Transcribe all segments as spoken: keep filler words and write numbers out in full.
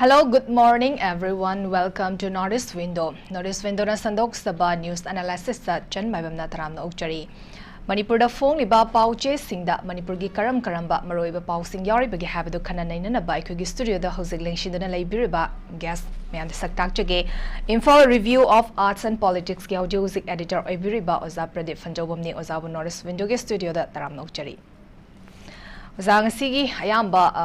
Hello, good morning, everyone. Welcome to North East Window. North East Window-ꯅ ꯁꯟꯗꯣꯛꯆꯕ news analysis-ꯇ ꯆꯟ ꯃꯥꯏꯕꯝꯅ ꯇꯔꯥꯝꯅ ꯑꯣꯛꯆꯔꯤ꯫ ꯃꯅꯤꯄꯨꯔꯗ ꯐꯣꯡꯂꯤꯕ ꯄꯥꯎꯆꯦꯁꯤꯡꯗ ꯃꯅꯤꯄꯨꯔꯒꯤ ꯀꯔꯝ ꯀꯔꯝꯕ ꯃꯔꯨꯑꯣꯏꯕ ꯄꯥꯎꯁꯤꯡ ꯌꯥꯎꯔꯤꯕꯒꯦ ꯍꯥꯏꯕꯗꯨ ꯈꯟꯅ ꯅꯩꯅꯅꯕ ꯑꯩꯈꯣꯏꯒꯤ studio-ꯗ ꯍꯧꯖꯤꯛ ꯂꯦꯡꯁꯤꯟꯗꯨꯅ ꯂꯩꯕꯤꯔꯤꯕ guest ꯃꯌꯥꯝꯗ ꯁꯛ ꯇꯥꯛꯆꯒꯦ꯫ Imphal Review of Arts and Politics-ꯀꯤ ꯍꯧꯖꯤꯛ ꯍꯧꯖꯤꯛ editor ꯑꯣꯏꯕꯤꯔꯤꯕ ꯑꯣꯖꯥ ꯄ꯭ꯔꯗꯤꯞ ꯐꯟꯖꯧꯕꯝꯅꯤ꯫ ꯑꯣꯖꯥꯕꯨ North East Window-ꯒꯤ studio-ꯗ ꯇꯔꯥꯝꯅ ꯑꯣꯛꯆꯔꯤ꯫ ꯑꯣꯖꯥ, ꯉꯁꯤꯒꯤ ꯑꯌꯥꯝꯕ, ꯑ,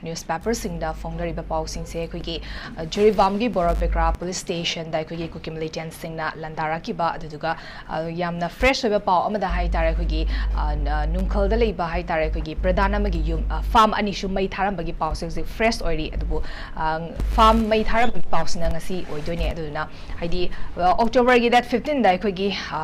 newspaper-ꯁꯤꯡꯗ ꯐꯣꯡꯅꯔꯤꯕ ꯄꯥꯎꯁꯤꯡꯁꯦ ꯑꯩꯈꯣꯏꯒꯤ, ꯑ, ꯖꯤꯔꯤꯕꯥꯝꯒꯤ ꯕꯣꯔꯣ ꯄꯦꯀ꯭ꯔꯥ police station-ꯗ ꯑꯩꯈꯣꯏꯒꯤ ꯀꯨꯀꯤ militants-ꯁꯤꯡꯅ ꯂꯥꯟꯗꯥꯔꯛꯈꯤꯕ, ꯑꯗꯨꯗꯨꯒ, ꯑ, ꯌꯥꯝꯅ fresh ꯑꯣꯏꯕ ꯄꯥꯎ ꯑꯃꯗ ꯍꯥꯏ ꯇꯥꯔꯦ, ꯑꯩꯈꯣꯏꯒꯤ, ꯑ, ꯅ-, ꯅꯨꯡꯈꯜꯗ ꯂꯩꯕ ꯍꯥꯏ ꯇꯥꯔꯦ, ꯑꯩꯈꯣꯏꯒꯤ ꯄ꯭ꯔꯙꯥꯟ ꯑꯃꯒꯤ ꯌꯨꯝ, ꯑ, farm ꯑꯅꯤꯁꯨ ꯃꯩ ꯊꯥꯔꯝꯕꯒꯤ ꯄꯥꯎꯁꯦ ꯍꯧꯖꯤꯛ fresh ꯑꯣꯏꯔꯤ꯫ ꯑꯗꯨꯕꯨ, ꯑ, farm ꯃꯩ ꯊꯥꯔꯝꯕꯒꯤ ꯄꯥꯎꯁꯤꯅ ꯉꯁꯤ ꯑꯣꯏꯗꯣꯏꯅꯦ꯫ ꯑꯗꯨꯗꯨꯅ ꯍꯥꯏꯗꯤ, ꯑ, October-ꯒꯤ date fifteen-ꯗ ꯑꯩꯈꯣꯏꯒꯤ, ꯑ,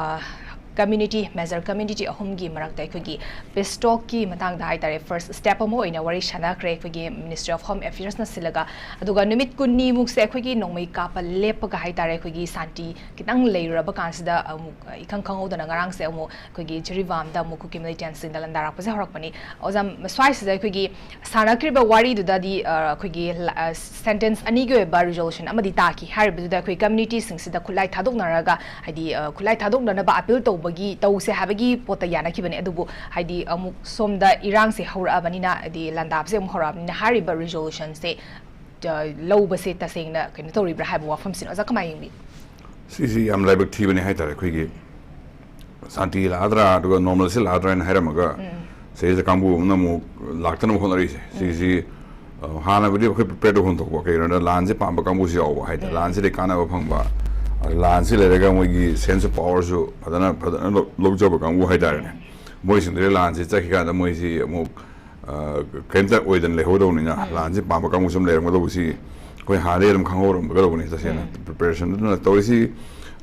community, major community ꯑꯍꯨꯝꯒꯤ ꯃꯔꯛꯇ ꯑꯩꯈꯣꯏꯒꯤ peace talk-ꯀꯤ ꯃꯇꯥꯡꯗ ꯍꯥꯏ ꯇꯥꯔꯦ, first step ꯑꯃ ꯑꯣꯏꯅ ꯋꯥꯔꯤ ꯁꯥꯟꯅꯈ꯭ꯔꯦ ꯑꯩꯈꯣꯏꯒꯤ Ministry of Home Affairs-ꯅ ꯁꯤꯜꯂꯒ꯫ ꯑꯗꯨꯒ ꯅꯨꯃꯤꯠ ꯀꯨꯟꯅꯤꯃꯨꯛꯁꯦ ꯑꯩꯈꯣꯏꯒꯤ ꯅꯣꯡꯃꯩ ꯀꯥꯞꯄ ꯂꯦꯞꯄꯒ ꯍꯥꯏ ꯇꯥꯔꯦ, ꯑꯩꯈꯣꯏꯒꯤ ꯁꯥꯟꯇꯤ ꯈꯤꯇꯪ ꯂꯩꯔꯨꯔꯕ ꯀꯥꯟꯁꯤꯗ ꯑꯃꯨꯛ, ꯑ, ꯏꯈꯪ ꯈꯪꯍꯧꯗꯅ ꯉꯔꯥꯡꯁꯦ ꯑꯃꯨꯛ ꯑꯩꯈꯣꯏꯒꯤ ꯖꯤꯔꯤꯕꯥꯝꯗ ꯑꯃꯨꯛ ꯀꯨꯀꯤ militants-ꯁꯤꯡꯅ ꯂꯥꯟꯗꯥꯔꯛꯄꯁꯦ ꯍꯧꯔꯛꯄꯅꯤ꯫ ꯑꯣꯖꯥ, ꯁ꯭ꯋꯥꯏꯁꯤꯗ ꯑꯩꯈꯣꯏꯒꯤ ꯁꯥꯟꯅꯈ꯭ꯔꯤꯕ ꯋꯥꯔꯤꯗꯨꯗꯗꯤ, ꯑ, ꯑꯩꯈꯣꯏꯒꯤ ꯂ-, ꯑ, sentence ꯑꯅꯤꯒꯤ ꯑꯣꯏꯕ resolution ꯑꯃꯗꯤ ꯇꯥꯈꯤ꯫ ꯍꯥꯏꯔꯤꯕꯗꯨꯗ ꯑꯩꯈꯣꯏ community-ꯁꯤꯡꯁꯤꯗ ꯈꯨꯠꯂꯥꯏ ꯊꯥꯗꯣꯛꯅꯔꯒ, ꯍꯥꯏꯗꯤ, ꯑ, ꯈꯨꯠꯂꯥꯏ ꯊꯥꯗꯣꯛꯅꯅꯕ appeal ꯇꯧꯕꯒꯤ, ꯇꯧꯁꯦ ꯍꯥꯏꯕꯒꯤ ꯄꯣꯠꯇ ꯌꯥꯅꯈꯤꯕꯅꯦ꯫ ꯑꯗꯨꯕꯨ ꯍꯥꯏꯗꯤ ꯑꯃꯨꯛ ꯁꯣꯝꯗ ꯏꯔꯥꯡꯁꯦ ꯍꯧꯔꯛꯑꯕꯅꯤꯅ, ꯍꯥꯏꯗꯤ ꯂꯥꯟꯗꯥꯕꯁꯦ ꯑꯃꯨꯛ ꯍꯧꯔꯛꯑꯕꯅꯤꯅ ꯍꯥꯏꯔꯤꯕ resolution-ꯁꯦ, ꯑ, ꯂꯧꯕꯁꯦ ꯇꯁꯦꯡꯅ ꯀꯩꯅꯣ ꯇꯧꯔꯤꯕ꯭ꯔꯥ ꯍꯥꯏꯕ ꯋꯥꯐꯝꯁꯤꯅ ꯑꯣꯖꯥ ꯀꯃꯥꯏꯅ ꯌꯦꯡꯕꯤ? ꯁꯤꯁꯤ ꯌꯥꯝ ꯂꯥꯏꯕꯛ ꯊꯤꯕꯅꯦ ꯍꯥꯏ ꯇꯥꯔꯦ꯫ ꯑꯩꯈꯣꯏꯒꯤ ꯁꯥꯟꯇꯤ ꯂꯥꯛꯑꯗ꯭ꯔꯥ, ꯑꯗꯨꯒ normalcy ꯂꯥꯛꯑꯗ꯭ꯔꯥ ꯍꯥꯏꯅ ꯍꯥꯏꯔꯝꯃꯒ, ꯁꯤꯗꯩꯁꯤꯗ ꯀꯥꯡꯕꯨ ꯑꯃꯅ ꯑꯃꯨꯛ ꯂꯥꯛꯇꯅꯕ ꯍꯣꯠꯅꯔꯤꯁꯦ꯫ ꯁꯤꯁꯤ, ꯑ, ꯍꯥꯟꯅꯕꯨꯗꯤ ꯑꯩꯈꯣꯏ prepared ꯑꯣꯏꯍꯧꯕ ꯊꯣꯛꯄ, ꯀꯩꯒꯤꯅꯣꯗ ꯂꯥꯟꯁꯦ ꯄꯥꯝꯕ ꯀꯥꯡꯕꯨꯁꯨ ꯌꯥꯎꯕ ꯍꯥꯏ ꯇꯥꯔꯦ꯫ ꯂꯥꯟꯁꯤꯗꯒꯤ ꯀꯥꯟꯅꯕ ꯐꯪꯕ, ꯑ, ꯂꯥꯟꯁꯤ ꯂꯩꯔꯒ ꯃꯣꯏꯒꯤ sense of power-ꯁꯨ ꯐꯖꯅ, ꯐꯖꯅ ꯂꯧ-, ꯂꯧꯖꯕ ꯀꯥꯡꯕꯨ ꯍꯥꯏ ꯇꯥꯔꯦꯅꯦ꯫ ꯃꯣꯏꯁꯤꯡꯗꯨꯗ ꯂꯥꯟꯁꯤ ꯆꯠꯈꯤ ꯀꯥꯟꯗ ꯃꯣꯏꯁꯤ ꯑꯃꯨꯛ, ꯑ, ꯀꯔꯤꯝꯇ ꯑꯣꯏꯗꯅ ꯂꯩꯍꯧꯗꯧꯅꯤꯅ, ꯂꯥꯟꯁꯤ ꯄꯥꯝꯕ ꯀꯥꯡꯕꯨꯁꯨ ꯑꯃ ꯂꯩꯔꯝꯒꯗꯧꯕꯁꯤ ꯑꯩꯈꯣꯏ ꯍꯥꯟꯅꯗꯒꯤ ꯑꯗꯨꯝ ꯈꯪꯍꯧꯔꯝꯒꯗꯧꯕꯅꯤ꯫ ꯇꯁꯦꯡꯅ preparation ꯑꯗꯨꯅ ꯇꯧꯔꯤꯁꯤ,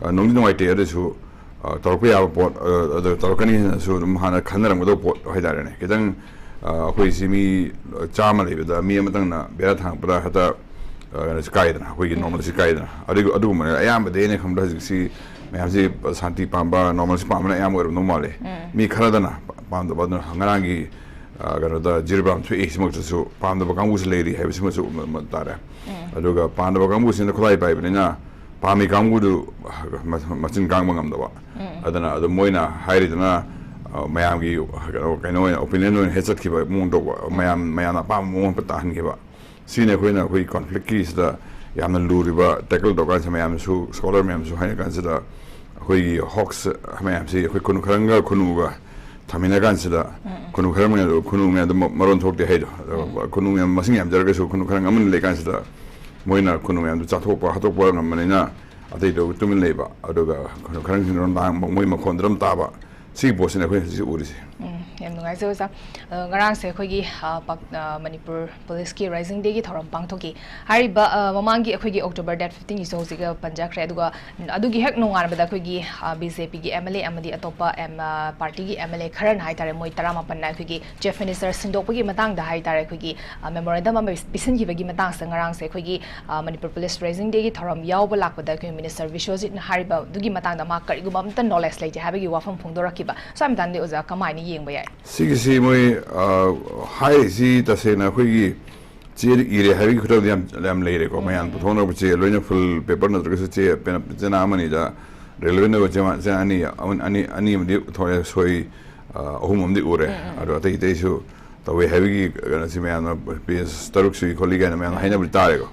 ꯑ, ꯅꯨꯡꯗꯤ ꯅꯨꯡꯉꯥꯏꯇꯦ꯫ ꯑꯗꯨꯁꯨ, ꯑ, ꯇꯧꯔꯛꯄ ꯌꯥꯕ ꯄꯣꯠ, ꯑ, ꯑꯗꯨ ꯇꯧꯔꯛꯀꯅꯤ ꯍꯥꯏꯅꯁꯨ ꯑꯗꯨꯝ ꯍꯥꯟꯅ ꯈꯟꯅꯔꯝꯒꯗꯧꯕ ꯄꯣꯠ ꯍꯥꯏ ꯇꯥꯔꯦꯅꯦ꯫ ꯈꯤꯇꯪ, ꯑ, ꯑꯩꯈꯣꯏꯁꯤ ꯃꯤ ꯆꯥꯝꯃ ꯂꯩꯕꯗ ꯃꯤ ꯑꯃꯇꯪꯅ ꯕꯦꯔꯥ ꯊꯥꯡꯉꯛꯄꯗ ꯍꯦꯛꯇ, ꯑ, ꯀꯩꯅꯣꯁꯤ ꯀꯥꯏꯗꯅ, ꯑꯩꯈꯣꯏꯒꯤ normalcy ꯀꯥꯏꯗꯅ꯫ ꯑꯗꯨꯒ-, ꯑꯗꯨꯒꯨꯝꯕꯅ ꯑꯌꯥꯝꯕꯗꯤ ꯑꯩꯅ ꯈꯟꯕꯗ ꯍꯧꯖꯤꯛꯁꯤ ꯃꯌꯥꯝꯁꯤ ꯁꯥꯟꯇꯤ ꯄꯥꯝꯕ, normalcy ꯄꯥꯝꯕꯅ ꯑꯌꯥꯝꯕ ꯑꯣꯏꯔꯝꯗꯧ ꯃꯥꯜꯂꯦ꯫ ꯃꯤ ꯈꯔꯗꯅ ꯄꯥꯝꯗꯕ꯫ ꯑꯗꯨꯅ ꯉꯔꯥꯡꯒꯤ, ꯑ, ꯀꯩꯅꯣꯗ ꯖꯤꯔꯤꯕꯥꯝ ꯊꯣꯛꯏ, ꯁꯤꯃꯛꯇꯁꯨ ꯄꯥꯝꯗꯕ ꯀꯥꯡꯕꯨꯁꯨ ꯂꯩꯔꯤ ꯍꯥꯏꯕꯁꯤꯃꯁꯨ ꯃ-, ꯃ-, ꯇꯥꯔꯦ꯫ ꯑꯗꯨꯒ ꯄꯥꯝꯗꯕ ꯀꯥꯡꯕꯨꯁꯤꯅ ꯈꯨꯠꯂꯥꯏ ꯄꯥꯏꯕꯅꯤꯅ ꯄꯥꯝꯃꯤ ꯀꯥꯡꯕꯨꯗꯨ ꯃ-, ꯃꯆꯤꯟ ꯀꯥꯡꯕ ꯉꯝꯗꯕ꯫ ꯑꯗꯨꯅ ꯑꯗꯨꯝ ꯃꯣꯏꯅ ꯍꯥꯏꯔꯤꯗꯨꯅ, ꯑ, ꯃꯌꯥꯝꯒꯤ ꯀꯩꯅꯣ, ꯀꯩꯅꯣ ꯑꯣꯏꯅ, opinion ꯑꯣꯏꯅ ꯍꯦꯠ ꯆꯠꯈꯤꯕ ꯃꯑꯣꯡ ꯇꯧꯕ, ꯃꯌꯥꯝ, ꯃꯌꯥꯝꯅ ꯑꯄꯥꯝꯕ ꯃꯑꯣꯡ ꯍꯦꯛꯇ ꯇꯥꯍꯟꯈꯤꯕ꯫ ꯁꯤꯅꯤ ꯑꯩꯈꯣꯏꯅ ꯑꯩꯈꯣꯏ conflict ꯀꯤꯁꯤꯗ ꯌꯥꯝꯅ ꯂꯨꯔꯤꯕ tackle ꯇꯧꯔꯀꯥꯟꯁꯤꯗ ꯃꯌꯥꯝꯁꯨ, scholar ꯃꯌꯥꯝꯁꯨ ꯍꯥꯏꯅ ꯀꯥꯟꯁꯤꯗ ꯑꯩꯈꯣꯏꯒꯤ hoax ꯃꯌꯥꯝꯁꯤ ꯑꯩꯈꯣꯏ ꯈꯨꯅꯨ ꯈꯔꯪꯒ ꯈꯨꯅꯨꯒ ꯊꯝꯃꯤꯟꯅ ꯀꯥꯟꯁꯤꯗ ꯈꯨꯅꯨ ꯈꯔꯪ ꯃꯌꯥꯝꯗꯣ, ꯈꯨꯅꯨ ꯃꯌꯥꯝꯗꯣ ꯃ-, ꯃꯔꯣꯟ ꯊꯣꯛꯇꯦ ꯍꯥꯏꯗꯣ꯫ ꯑꯗꯣ ꯈꯨꯅꯨ ꯃꯌꯥꯝ ꯃꯁꯤꯡ ꯌꯥꯝꯖꯔꯒꯁꯨ ꯈꯨꯅꯨ ꯈꯔꯪ ꯑꯃꯅꯤ ꯂꯩ ꯀꯥꯟꯁꯤꯗ ꯃꯣꯏꯅ ꯈꯨꯅꯨ ꯃꯌꯥꯝꯗꯣ ꯆꯥꯊꯣꯛꯄ ꯍꯥꯠꯇꯣꯛꯄ ꯉꯝꯕꯅꯤꯅ ꯑꯇꯩꯗꯣ ꯇꯨꯃꯤꯟ ꯂꯩꯕ꯫ ꯑꯗꯨꯒ ꯈꯨꯅꯨ ꯈꯔꯪꯁꯤꯡꯗꯣ ꯂꯥꯡꯕ, ꯃꯣꯏ ꯃꯈꯣꯟꯗꯣ ꯑꯗꯨꯝ ꯇꯥꯕ꯫ ꯁꯤꯒꯤ ꯄꯣꯠꯁꯤꯅ ꯑꯩꯈꯣꯏ ꯍꯧꯖꯤꯛ ꯎꯔꯤꯁꯦ꯫ ꯎꯝ, ꯌꯥꯝ ꯅꯨꯡꯉꯥꯏꯖꯩ ꯑꯣꯖꯥ꯫ ꯑ, ꯉꯔꯥꯡꯁꯦ ꯑꯩꯈꯣꯏꯒꯤ, ꯑ, ꯄꯥꯛ-, ꯑ, ꯃꯅꯤꯄꯨꯔ ꯄꯨꯂꯤꯁꯀꯤ Rising Day ꯒꯤ ꯊꯧꯔꯝ ꯄꯥꯡꯊꯣꯛꯈꯤ꯫ ꯍꯥꯏꯔꯤꯕ, ꯑ, ꯃꯃꯥꯡꯒꯤ ꯑꯩꯈꯣꯏꯒꯤ October date fifteen ꯒꯤꯁꯨ ꯍꯧꯖꯤꯛ, ꯑ, ꯄꯟꯖꯈ꯭ꯔꯦ꯫ ꯑꯗꯨꯒ, ꯎꯝ, ꯑꯗꯨꯒꯤ ꯍꯦꯛ ꯅꯣꯡꯉꯥꯟꯕꯗ ꯑꯩꯈꯣꯏꯒꯤ, ꯑ, BJP ꯒꯤ MLA ꯑꯃꯗꯤ ꯑꯇꯣꯞꯄ ꯑꯦꯝ-, ꯑ, party ꯒꯤ MLA ꯈꯔꯅ ꯍꯥꯏꯇꯥꯔꯦ, ꯃꯣꯏ ꯇꯔꯥꯃꯥꯄꯟꯅ ꯑꯩꯈꯣꯏꯒꯤ Chief Minister ꯁꯤꯟꯗꯣꯛꯄꯒꯤ ꯃꯇꯥꯡꯗ ꯍꯥꯏꯇꯥꯔꯦ, ꯑꯩꯈꯣꯏꯒꯤ, ꯑ, memorandum ꯑꯃ ꯄꯤꯁꯤꯟꯈꯤꯕꯒꯤ ꯃꯇꯥꯡꯁꯤꯗ ꯉꯔꯥꯡꯁꯦ ꯑꯩꯈꯣꯏꯒꯤ, ꯑ, ꯃꯅꯤꯄꯨꯔ ꯄꯨꯂꯤꯁ Rising Day ꯒꯤ ꯊꯧꯔꯝ ꯌꯥꯎꯕ ꯂꯥꯛꯄꯗ ꯑꯩꯈꯣꯏ Minister ꯕꯤꯁ꯭ꯋꯖꯤꯠꯅ ꯍꯥꯏꯔꯤꯕ ꯑꯗꯨꯒꯤ ꯃꯇꯥꯡꯗ ꯃꯥ ꯀꯔꯤꯒꯨꯝꯕ ꯑꯝꯇ knowledge ꯂꯩꯇꯦ ꯍꯥꯏꯕꯒꯤ ꯋꯥꯐꯝ ꯐꯣꯡꯗꯣꯔꯛꯈꯤꯕ꯫ ꯁ꯭ꯋꯥꯏ ꯃꯇꯥꯡꯗꯗꯤ ꯑꯣꯖꯥ ꯀꯃꯥꯏꯅ ꯌꯦꯡꯕ ꯌꯥꯏ? ꯁꯤꯒꯤꯁꯤ ꯃꯣꯏ, ꯑ, ꯍꯥꯏꯔꯤꯁꯤ ꯇꯁꯦꯡꯅ ꯑꯩꯈꯣꯏꯒꯤ ꯆꯦꯗ ꯏꯔꯦ ꯍꯥꯏꯕꯒꯤ ꯈꯨꯗꯝꯗꯤ ꯌꯥꯝ, ꯌꯥꯝ ꯂꯩꯔꯦꯀꯣ꯫ ꯃꯌꯥꯝ ꯄꯨꯊꯣꯛꯅꯔꯛꯄ ꯆꯦ ꯂꯣꯏꯅ full paper ꯅꯠꯇ꯭ꯔꯒꯁꯨ ꯆꯦ ꯄꯦꯅꯥ-, ꯆꯦꯅꯥ ꯑꯃꯅꯤꯗ relevant ꯑꯣꯏꯕ ꯆꯦ-, ꯆꯦ ꯑꯅꯤ, ꯑꯃ-, ꯑꯅꯤ, ꯑꯅꯤ ꯑꯃꯗꯤ ꯊꯣꯛꯑꯦ, ꯁꯣꯏ, ꯑ, ꯑꯍꯨꯝ ꯑꯃꯗꯤ ꯎꯔꯦ꯫ ꯑꯗꯣ ꯑꯇꯩ ꯑꯇꯩꯁꯨ ꯇꯧꯋꯦ ꯍꯥꯏꯕꯒꯤ ꯀꯩꯅꯣꯁꯤ ꯃꯌꯥꯝꯅ page ꯇꯔꯨꯛ ꯁꯨꯏ ꯈꯣꯠꯂꯤ ꯀꯥꯏꯅ ꯃꯌꯥꯝꯅ ꯍꯥꯏꯅꯕꯗꯤ ꯇꯥꯔꯦꯀꯣ꯫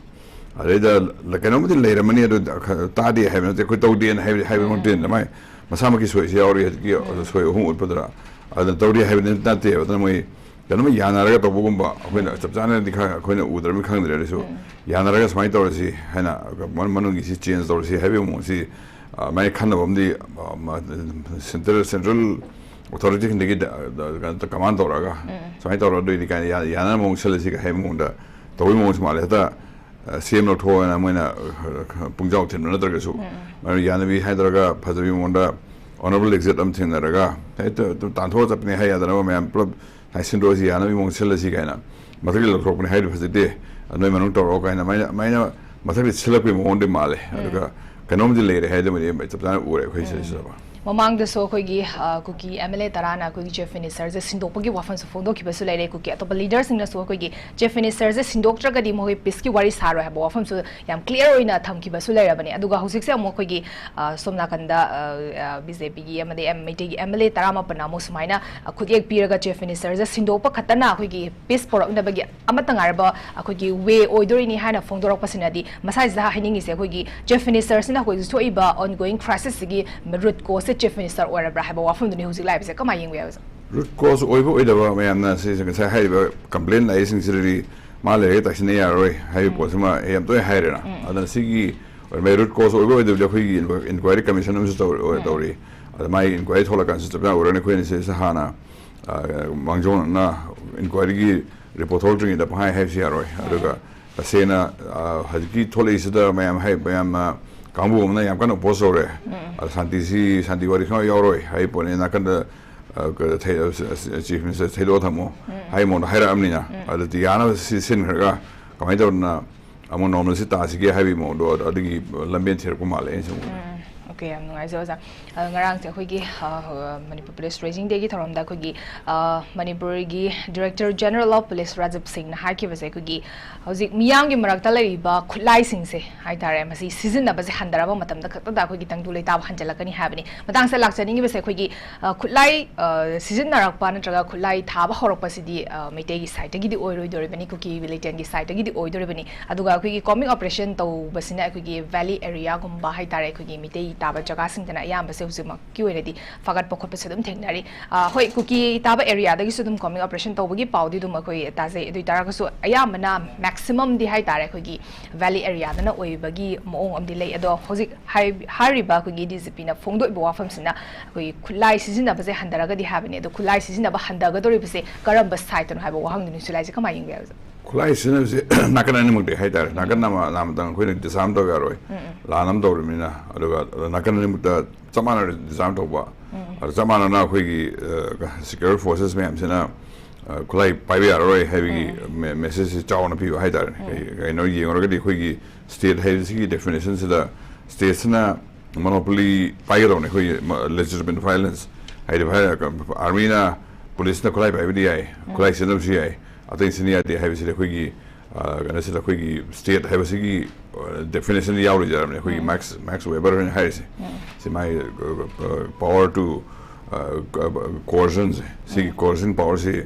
ꯑꯗꯩꯗ ꯂ-, ꯀꯩꯅꯣꯝꯕꯨꯗꯤ ꯂꯩꯔꯝꯃꯅꯤ, ꯑꯗꯨ ꯈ-, ꯇꯥꯗꯦ ꯍꯥꯏꯕ ꯅꯠꯇꯦ, ꯑꯩꯈꯣꯏ ꯇꯧꯗꯦꯅ ꯍꯥꯏꯕ, ꯍꯥꯏꯕ ꯅꯠꯇꯦ꯫ ꯃꯥꯏ ꯃꯁꯥꯃꯛꯀꯤ ꯁꯣꯏꯁꯤ ꯌꯥꯎꯔꯤ, ꯍꯧꯖꯤꯛꯀꯤ ꯁꯣꯏ ꯑꯍꯨꯝ ꯎꯠꯄꯗꯨꯗ꯫ ꯑꯗꯨꯅ ꯇꯧꯗꯦ ꯍꯥꯏꯕꯗꯤ ꯅꯠꯇꯦꯕ꯫ ꯑꯗꯨꯅ ꯃꯣꯏ ꯀꯩꯅꯣꯝꯃ ꯌꯥꯅꯔꯒ ꯇꯧꯕꯒꯨꯝꯕ, ꯑꯩꯈꯣꯏꯅ ꯆꯞ ꯆꯥꯅꯗꯤ ꯈꯪ-, ꯑꯩꯈꯣꯏꯅ ꯎꯗ꯭ꯔꯕꯅꯤꯅ ꯈꯪꯗ꯭ꯔꯦ꯫ ꯑꯗꯨꯁꯨ ꯌꯥꯅꯔꯒ ꯁꯨꯃꯥꯏꯅ ꯇꯧꯔꯁꯤ ꯍꯥꯏꯅ, ꯃꯅꯨꯡꯒꯤ ꯁꯤ change ꯇꯧꯔꯁꯤ ꯍꯥꯏꯕꯒꯤ ꯃꯑꯣꯡꯁꯤ, ꯑ, ꯃꯥꯏ ꯈꯟꯅꯕ ꯑꯃꯗꯤ, ꯑ, ꯃ-, central, central authority ꯁꯤꯡꯗꯒꯤ ꯗ-, ꯗ-, ꯀꯩꯅꯣ command ꯇꯧꯔꯛꯑꯒ ꯁꯨꯃꯥꯏꯅ ꯇꯧꯔꯗꯣꯏꯅꯤ ꯀꯥꯏꯅ ꯌꯥ-, ꯌꯥꯅꯅꯕ ꯃꯑꯣꯡ ꯁꯤꯜꯂꯁꯤ ꯍꯥꯏꯕ ꯃꯑꯣꯡꯗ ꯇꯧꯕꯒꯤ ꯃꯑꯣꯡꯁꯤ ꯃꯥꯜꯂꯦ꯫ ꯍꯦꯛꯇ, ꯑ, ꯁꯤ ꯑꯦꯝ ꯂꯧꯊꯣꯛꯑꯣꯅ ꯃꯣꯏꯅ, ꯑ, ꯄꯨꯡꯖꯥꯎ ꯊꯤꯟꯕ ꯅꯠꯇ꯭ꯔꯒꯁꯨ, ꯃꯔꯝ ꯌꯥꯅꯕꯤ ꯍꯥꯏꯗꯧꯔꯒ ꯐꯖꯕꯤ ꯃꯑꯣꯡꯗ honourable exit ꯑꯃ ꯊꯦꯡꯅꯔꯒ ꯍꯦꯛꯇ ꯑꯗꯨꯝ ꯇꯥꯟꯊꯣꯛꯑ ꯆꯠꯄꯅꯦ ꯍꯥꯏ ꯌꯥꯗꯅꯕ ꯃꯌꯥꯝ ꯄꯨꯂꯞ ꯍꯥꯏ ꯁꯤꯟꯗꯣꯛꯑꯁꯤ, ꯌꯥꯅꯕꯒꯤ ꯃꯑꯣꯡ ꯁꯤꯜꯂꯁꯤ ꯀꯥꯏꯅ ꯃꯊꯛꯇꯒꯤ ꯂꯧꯊꯣꯔꯛꯄꯅꯦ ꯍꯥꯏꯗꯤ ꯐꯖꯗꯦ꯫ ꯑ, ꯅꯣꯏ ꯃꯅꯨꯡ ꯇꯧꯔꯛꯑꯣ ꯀꯥꯏꯅ ꯑꯗꯨꯃꯥꯏꯅ, ꯑꯗꯨꯃꯥꯏꯅ ꯃꯊꯛꯇ ꯁꯤꯜꯂꯛꯄꯒꯤ ꯃꯑꯣꯡꯗꯤ ꯃꯥꯜꯂꯦ꯫ ꯑꯗꯨꯒ ꯀꯩꯅꯣꯝꯗꯤ ꯂꯩꯔꯦ ꯍꯥꯏꯗꯨꯃꯗꯤ ꯑꯩ ꯆꯞ ꯆꯥꯅ ꯎꯔꯦ ꯑꯩꯈꯣꯏ ꯁꯤꯗꯩꯁꯤꯗꯀꯣ꯫ ꯃꯃꯥꯡꯗꯁꯨ ꯑꯩꯈꯣꯏꯒꯤ, ꯑ, ꯀꯨꯀꯤ M L A ꯇꯔꯥꯅ ꯑꯩꯈꯣꯏꯒꯤ Chief Minister ꯁꯦ ꯁꯤꯟꯗꯣꯛꯄꯒꯤ ꯋꯥꯐꯝꯁꯨ ꯐꯣꯡꯗꯣꯛꯈꯤꯕꯁꯨ ꯂꯩꯔꯦ꯫ ꯀꯨꯀꯤ ꯑꯇꯣꯞꯄ leader ꯁꯤꯡꯅꯁꯨ ꯑꯩꯈꯣꯏꯒꯤ Chief Minister ꯁꯦ ꯁꯤꯟꯗꯣꯛꯇ꯭ꯔꯒꯗꯤ ꯃꯈꯣꯏ peace ꯀꯤ ꯋꯥꯔꯤ ꯁꯥꯔꯣꯏ ꯍꯥꯏꯕ ꯋꯥꯐꯝꯁꯨ ꯌꯥꯝ clear ꯑꯣꯏꯅ ꯊꯝꯈꯤꯕꯁꯨ ꯂꯩꯔꯕꯅꯤ꯫ ꯑꯗꯨꯒ ꯍꯧꯖꯤꯛꯁꯦ ꯑꯃꯨꯛ ꯑꯩꯈꯣꯏꯒꯤ, ꯑ, ꯁꯣꯝ ꯅꯥꯀꯟꯗ, ꯑ, ꯑ, B J P ꯒꯤ ꯑꯃꯗꯤ M-, ꯃꯩꯇꯩꯒꯤ M L A ꯇꯔꯥꯃꯥꯄꯟꯅ ꯑꯃꯨꯛ ꯁꯨꯃꯥꯏꯅ, ꯑ, ꯈꯨꯠꯌꯦꯛ ꯄꯤꯔꯒ Chief Minister ꯁꯦ ꯁꯤꯟꯗꯣꯛꯄ ꯈꯛꯇꯅ ꯑꯩꯈꯣꯏꯒꯤ peace ꯄꯣꯔꯛꯅꯕꯒꯤ ꯑꯃꯠꯇ ꯉꯥꯏꯔꯕ ꯑꯩꯈꯣꯏꯒꯤ way ꯑꯣꯏꯗꯣꯔꯤꯅꯤ ꯍꯥꯏꯅ ꯐꯣꯡꯗꯣꯔꯛꯄꯁꯤꯅꯗꯤ, ꯃꯁꯥꯁꯤꯗ ꯍꯥꯏꯅꯤꯡꯉꯤꯁꯦ ꯑꯩꯈꯣꯏꯒꯤ Chief Minister ꯁꯤꯅ ꯑꯩꯈꯣꯏ ꯊꯣꯛꯏꯕ ongoing crisis ꯁꯤꯒꯤ root cause ꯁꯦ Chief Minister ꯑꯣꯏꯔꯕ꯭ꯔꯥ ꯍꯥꯏꯕ ꯋꯥꯐꯝꯗꯨꯅꯤ ꯍꯧꯖꯤꯛ ꯂꯥꯛꯏꯕꯁꯦ꯫ ꯀꯃꯥꯏꯅ ꯌꯦꯡꯕ ꯌꯥꯏ, ꯑꯣꯖꯥ? Root cause ꯑꯣꯏꯕ ꯑꯣꯏꯗꯕ ꯃꯌꯥꯝꯅ ꯁꯤ ꯉꯁꯥꯏ ꯍꯥꯏꯔꯤꯕ complain ꯂꯥꯛꯏꯁꯤꯡꯁꯤꯗꯗꯤ ꯃꯥ ꯂꯩꯔꯒ ꯇꯥꯏꯁꯤꯟꯅ ꯌꯥꯔꯔꯣꯏ ꯍꯥꯏꯕ ꯎꯝ꯫ ꯄꯣꯠꯁꯤꯃ ꯌꯥꯝ ꯇꯣꯏꯅ ꯍꯥꯏꯔꯦꯅ꯫ ꯎꯝ꯫ ꯑꯗꯨꯅ ꯁꯤꯒꯤ ꯑꯣꯏꯔꯝꯕ root cause ꯑꯣꯏꯕ ꯑꯣꯏꯗꯕꯗꯤ ꯑꯩꯈꯣꯏꯒꯤ inqu-, inquiry commission ꯑꯃꯁꯨ ꯇꯧ-, ꯎꯝ꯫ ꯇꯧꯔꯤ꯫ ꯑꯗ ꯃꯥꯒꯤ inquiry ꯊꯣꯛꯂꯀꯥꯟꯗ ꯆꯞ ꯆꯥꯅ ꯎꯔꯅꯤ꯫ ꯑꯩꯈꯣꯏꯅ ꯁꯤꯁꯦ ꯍꯥꯟꯅ, ꯑ, ꯃꯥꯡꯖꯧꯅꯅ inquiry ꯒꯤ report ꯊꯣꯛꯂꯛꯇ꯭ꯔꯤꯉꯩꯗ ꯄꯪꯍꯥꯏ ꯍꯥꯏꯕꯁꯨ ꯌꯥꯔꯣꯏ꯫ ꯎꯝ꯫ ꯑꯗꯨꯒ ꯇꯁꯦꯡꯅ, ꯑ, ꯍꯧꯖꯤꯛꯀꯤ ꯊꯣꯛꯂꯛꯏꯁꯤꯗ ꯃꯌꯥꯝ ꯍꯥꯏ-, ꯃꯌꯥꯝ, ꯑ, ꯀꯥꯡꯕꯨ ꯑꯃꯅ ꯌꯥꯝ ꯀꯟꯅ oppose ꯇꯧꯔꯦ꯫ ꯎꯝ꯫ ꯑꯗ ꯁꯥꯟꯇꯤꯁꯤ, ꯁꯥꯟꯇꯤ ꯋꯥꯔꯤ ꯁꯨꯡꯌꯥꯎ ꯌꯥꯎꯔꯣꯏ ꯍꯥꯏ ꯄꯣꯠꯅꯤ꯫ ꯅꯥꯀꯟꯗ, ꯑ, ꯀ-, ꯊꯩ-, ꯑ, ꯆ-, Chief Minister ꯊꯩꯗꯣꯛꯑ ꯊꯝꯃꯣ ꯎꯝ꯫ ꯍꯥꯏ ꯃꯑꯣꯡꯗ ꯍꯥꯏꯔꯛꯑꯕꯅꯤꯅ꯫ ꯎꯝ꯫ ꯑꯗꯨꯗꯤ ꯌꯥꯅꯕ ꯁꯤ ꯁꯤꯟꯈ꯭ꯔꯒ ꯀꯃꯥꯏꯅ ꯇꯧꯗꯅ ꯑꯃꯨꯛ normalcy ꯇꯥꯁꯤꯒꯦ ꯍꯥꯏꯕꯒꯤ ꯃꯑꯣꯡꯗꯣ ꯑꯗꯨꯒꯤ ꯂꯝꯕꯦꯟ ꯊꯤꯔꯛꯄ ꯃꯥꯜꯂꯦ ꯑꯩꯅ ꯁꯨꯝ ꯎꯕꯗ꯫ ꯎꯝ, okay, ꯌꯥꯝ ꯅꯨꯡꯉꯥꯏꯖꯩ ꯑꯣꯖꯥ꯫ ꯑ, ꯉꯔꯥꯡꯁꯦ ꯑꯩꯈꯣꯏꯒꯤ, ꯑ, ꯃꯅꯤꯄꯨꯔ Police Raising Day ꯒꯤ ꯊꯧꯔꯝꯗ ꯑꯩꯈꯣꯏꯒꯤ, ꯑ, ꯃꯅꯤꯄꯨꯔꯒꯤ Director General of Police Rajiv ꯁꯤꯡꯅ ꯍꯥꯏꯈꯤꯕꯁꯦ, ꯑꯩꯈꯣꯏꯒꯤ ꯍꯧꯖꯤꯛ ꯃꯤꯌꯥꯝꯒꯤ ꯃꯔꯛꯇ ꯂꯩꯔꯤꯕ ꯈꯨꯠꯂꯥꯏꯁꯤꯡꯁꯦ ꯍꯥꯏꯇꯥꯔꯦ, ꯃꯁꯤ ꯁꯤꯖꯤꯟꯅꯕꯁꯦ ꯍꯟꯊꯔꯕ ꯃꯇꯝꯗ ꯈꯛꯇꯗ ꯑꯩꯈꯣꯏꯒꯤ ꯇꯪꯗꯨ ꯂꯩꯇꯥꯕ ꯍꯟꯖꯤꯜꯂꯛꯀꯅꯤ ꯍꯥꯏꯕꯅꯤ꯫ ꯃꯇꯥꯡꯁꯤꯗ ꯂꯥꯛꯆꯅꯤꯡꯉꯤꯕꯁꯦ, ꯑꯩꯈꯣꯏꯒꯤ, ꯑ, ꯈꯨꯠꯂꯥꯏ, ꯑ, ꯁꯤꯖꯤꯟꯅꯔꯛꯄ ꯅꯠꯇ꯭ꯔꯒ ꯈꯨꯠꯂꯥꯏ ꯊꯥꯕ ꯍꯧꯔꯛꯄꯁꯤꯗꯤ, ꯑ, ꯃꯩꯇꯩꯒꯤ side ꯇꯒꯤꯗꯤ ꯑꯣꯏꯔꯣꯏꯗꯣꯔꯤꯕꯅꯤ, ꯀꯨꯀꯤ militant ꯀꯤ side ꯇꯒꯤꯗꯤ ꯑꯣꯏꯗꯣꯔꯤꯕꯅꯤ꯫ ꯑꯗꯨꯒ ꯑꯩꯈꯣꯏꯒꯤ combing operation ꯇꯧꯕꯁꯤꯅ ꯑꯩꯈꯣꯏꯒꯤ valley area ꯒꯨꯝꯕ ꯍꯥꯏꯇꯥꯔꯦ, ꯑꯩꯈꯣꯏꯒꯤ ꯃꯤꯇꯩ ꯇꯥꯕ ꯖꯒꯥꯁꯤꯡꯗꯅ ꯑꯌꯥꯝꯕꯁꯦ ꯍꯧꯖꯤꯛꯃꯛꯀꯤ ꯑꯣꯏꯅꯗꯤ ꯐꯥꯒꯠꯄ ꯈꯣꯠꯄꯁꯦ ꯑꯗꯨꯝ ꯊꯦꯡꯅꯔꯤ꯫ ꯑ, ꯍꯣꯏ, ꯀꯨꯀꯤ ꯇꯥꯕ area ꯗꯒꯤꯁꯨ ꯑꯗꯨꯝ combing operation ꯇꯧꯕꯒꯤ ꯄꯥꯎꯗꯤ ꯑꯗꯨꯝ ꯑꯩꯈꯣꯏ ꯇꯥꯖꯩ꯫ ꯑꯗꯨ ꯑꯣꯏ ꯇꯥꯔꯒꯁꯨ ꯑꯌꯥꯝꯕꯅ maximum ꯗꯤ ꯍꯥꯏꯇꯥꯔꯦ, ꯑꯩꯈꯣꯏꯒꯤ valley area ꯗꯅ ꯑꯣꯏꯕꯒꯤ ꯃꯑꯣꯡ ꯑꯃꯗꯤ ꯂꯩ꯫ ꯑꯗꯣ ꯍꯧꯖꯤꯛ ꯍꯥꯏ-, ꯍꯥꯏꯔꯤꯕ ꯑꯩꯈꯣꯏꯒꯤ D G P ꯅ ꯐꯣꯡꯗꯣꯛꯏꯕ ꯋꯥꯐꯝꯁꯤꯅ ꯑꯩꯈꯣꯏꯒꯤ ꯈꯨꯠꯂꯥꯏ ꯁꯤꯖꯤꯟꯅꯕꯁꯦ ꯍꯟꯊꯔꯒꯗꯤ ꯍꯥꯏꯕꯅꯤ꯫ ꯑꯗꯣ ꯈꯨꯠꯂꯥꯏ ꯁꯤꯖꯤꯟꯅꯕ ꯍꯟꯊꯒꯗꯧꯔꯤꯕꯁꯦ ꯀꯔꯝꯕ side ꯇꯅꯣ ꯍꯥꯏꯕ ꯋꯥꯍꯪꯗꯨꯅꯤ ꯁꯤꯂꯥꯏꯁꯦ ꯀꯃꯥꯏꯅ ꯌꯦꯡꯕ ꯌꯥꯏ, ꯑꯣꯖꯥ? ꯈꯨꯠꯂꯥꯏ ꯁꯤꯖꯤꯟꯅꯕꯁꯦ ꯅꯥꯀꯟ ꯑꯅꯤꯃꯛꯇꯤ ꯍꯥꯏꯇꯥꯔꯦ꯫ ꯅꯥꯀꯟ ꯑꯃ ꯂꯥꯟ ꯃꯇꯝ ꯑꯩꯈꯣꯏꯅ disarm ꯇꯧ ꯌꯥꯔꯣꯏ꯫ ꯎꯝ, ꯎꯝ꯫ ꯂꯥꯟ ꯑꯃ ꯇꯧꯔꯤꯕꯅꯤꯅ, ꯑꯗꯨꯒ ꯅꯥꯀꯟ ꯑꯅꯤꯃꯛꯇ ꯆꯞ ꯃꯥꯟꯅꯅ disarm ꯇꯧꯕ꯫ ꯎꯝ, ꯎꯝ꯫ ꯑꯗꯨ ꯆꯞ ꯃꯥꯟꯅꯅ ꯑꯩꯈꯣꯏꯒꯤ, ꯑ, security forces ꯃꯌꯥꯝꯁꯤꯅ, ꯑ, ꯈꯨꯠꯂꯥꯏ ꯄꯥꯏꯕ ꯌꯥꯔꯔꯣꯏ ꯍꯥꯏꯕꯒꯤ ꯎꯝ, ꯎꯝ꯫ me-, message ꯁꯦ ꯆꯥꯎꯅ ꯄꯤꯕ ꯍꯥꯏꯇꯥꯔꯦ꯫ ꯎꯝ꯫ ꯀꯩ-, ꯀꯩꯅꯣ ꯌꯦꯡꯉꯨꯔꯒꯗꯤ ꯑꯩꯈꯣꯏꯒꯤ state ꯍꯥꯏꯕꯁꯤꯒꯤ definition ꯁꯤꯗ state ꯁꯤꯅ ꯃꯣꯅꯣꯄꯣꯂꯤ ꯄꯥꯏꯒꯗꯧꯅꯦ ꯑꯩꯈꯣꯏꯒꯤ ꯂꯦꯖꯤꯇꯤꯃꯦꯠ ꯚꯥꯏꯑꯣꯂꯦꯟꯁ ꯍꯥꯏꯗꯤ ꯑꯥꯔꯃꯤꯅ ꯄꯨꯂꯤꯁꯅ ꯈꯨꯠꯂꯥꯏ ꯄꯥꯏꯕꯗꯤ ꯌꯥꯏ, ꯈꯨꯠꯂꯥꯏ ꯁꯤꯖꯤꯟꯅꯕꯁꯨ ꯌꯥꯏ, ꯑꯇꯩ ꯁꯤꯖꯤꯟꯅ ꯌꯥꯗꯦ ꯍꯥꯏꯕꯁꯤꯗꯤ ꯑꯩꯈꯣꯏꯒꯤ ꯀꯩꯅꯣꯁꯤꯗ ꯑꯩꯈꯣꯏꯒꯤ ꯁ꯭ꯇꯦꯠ ꯍꯥꯏꯕꯁꯤꯒꯤ ꯗꯦꯐꯤꯅꯦꯁꯟꯗ ꯌꯥꯎꯔꯤꯖꯔꯕꯅꯦ ꯑꯩꯈꯣꯏꯒꯤ ꯃꯦꯛꯁ ꯃꯦꯛꯁ ꯋꯦꯕꯔ ꯍꯥꯏꯅ ꯍꯥꯏꯔꯤꯁꯦ꯫ ꯁꯤ ꯃꯥꯒꯤ ꯄꯋꯥꯔ ꯇꯨ ꯀꯣꯔꯖꯟꯁꯦ, ꯁꯤꯒꯤ ꯀꯣꯔꯖꯟ ꯄꯋꯥꯔꯁꯤ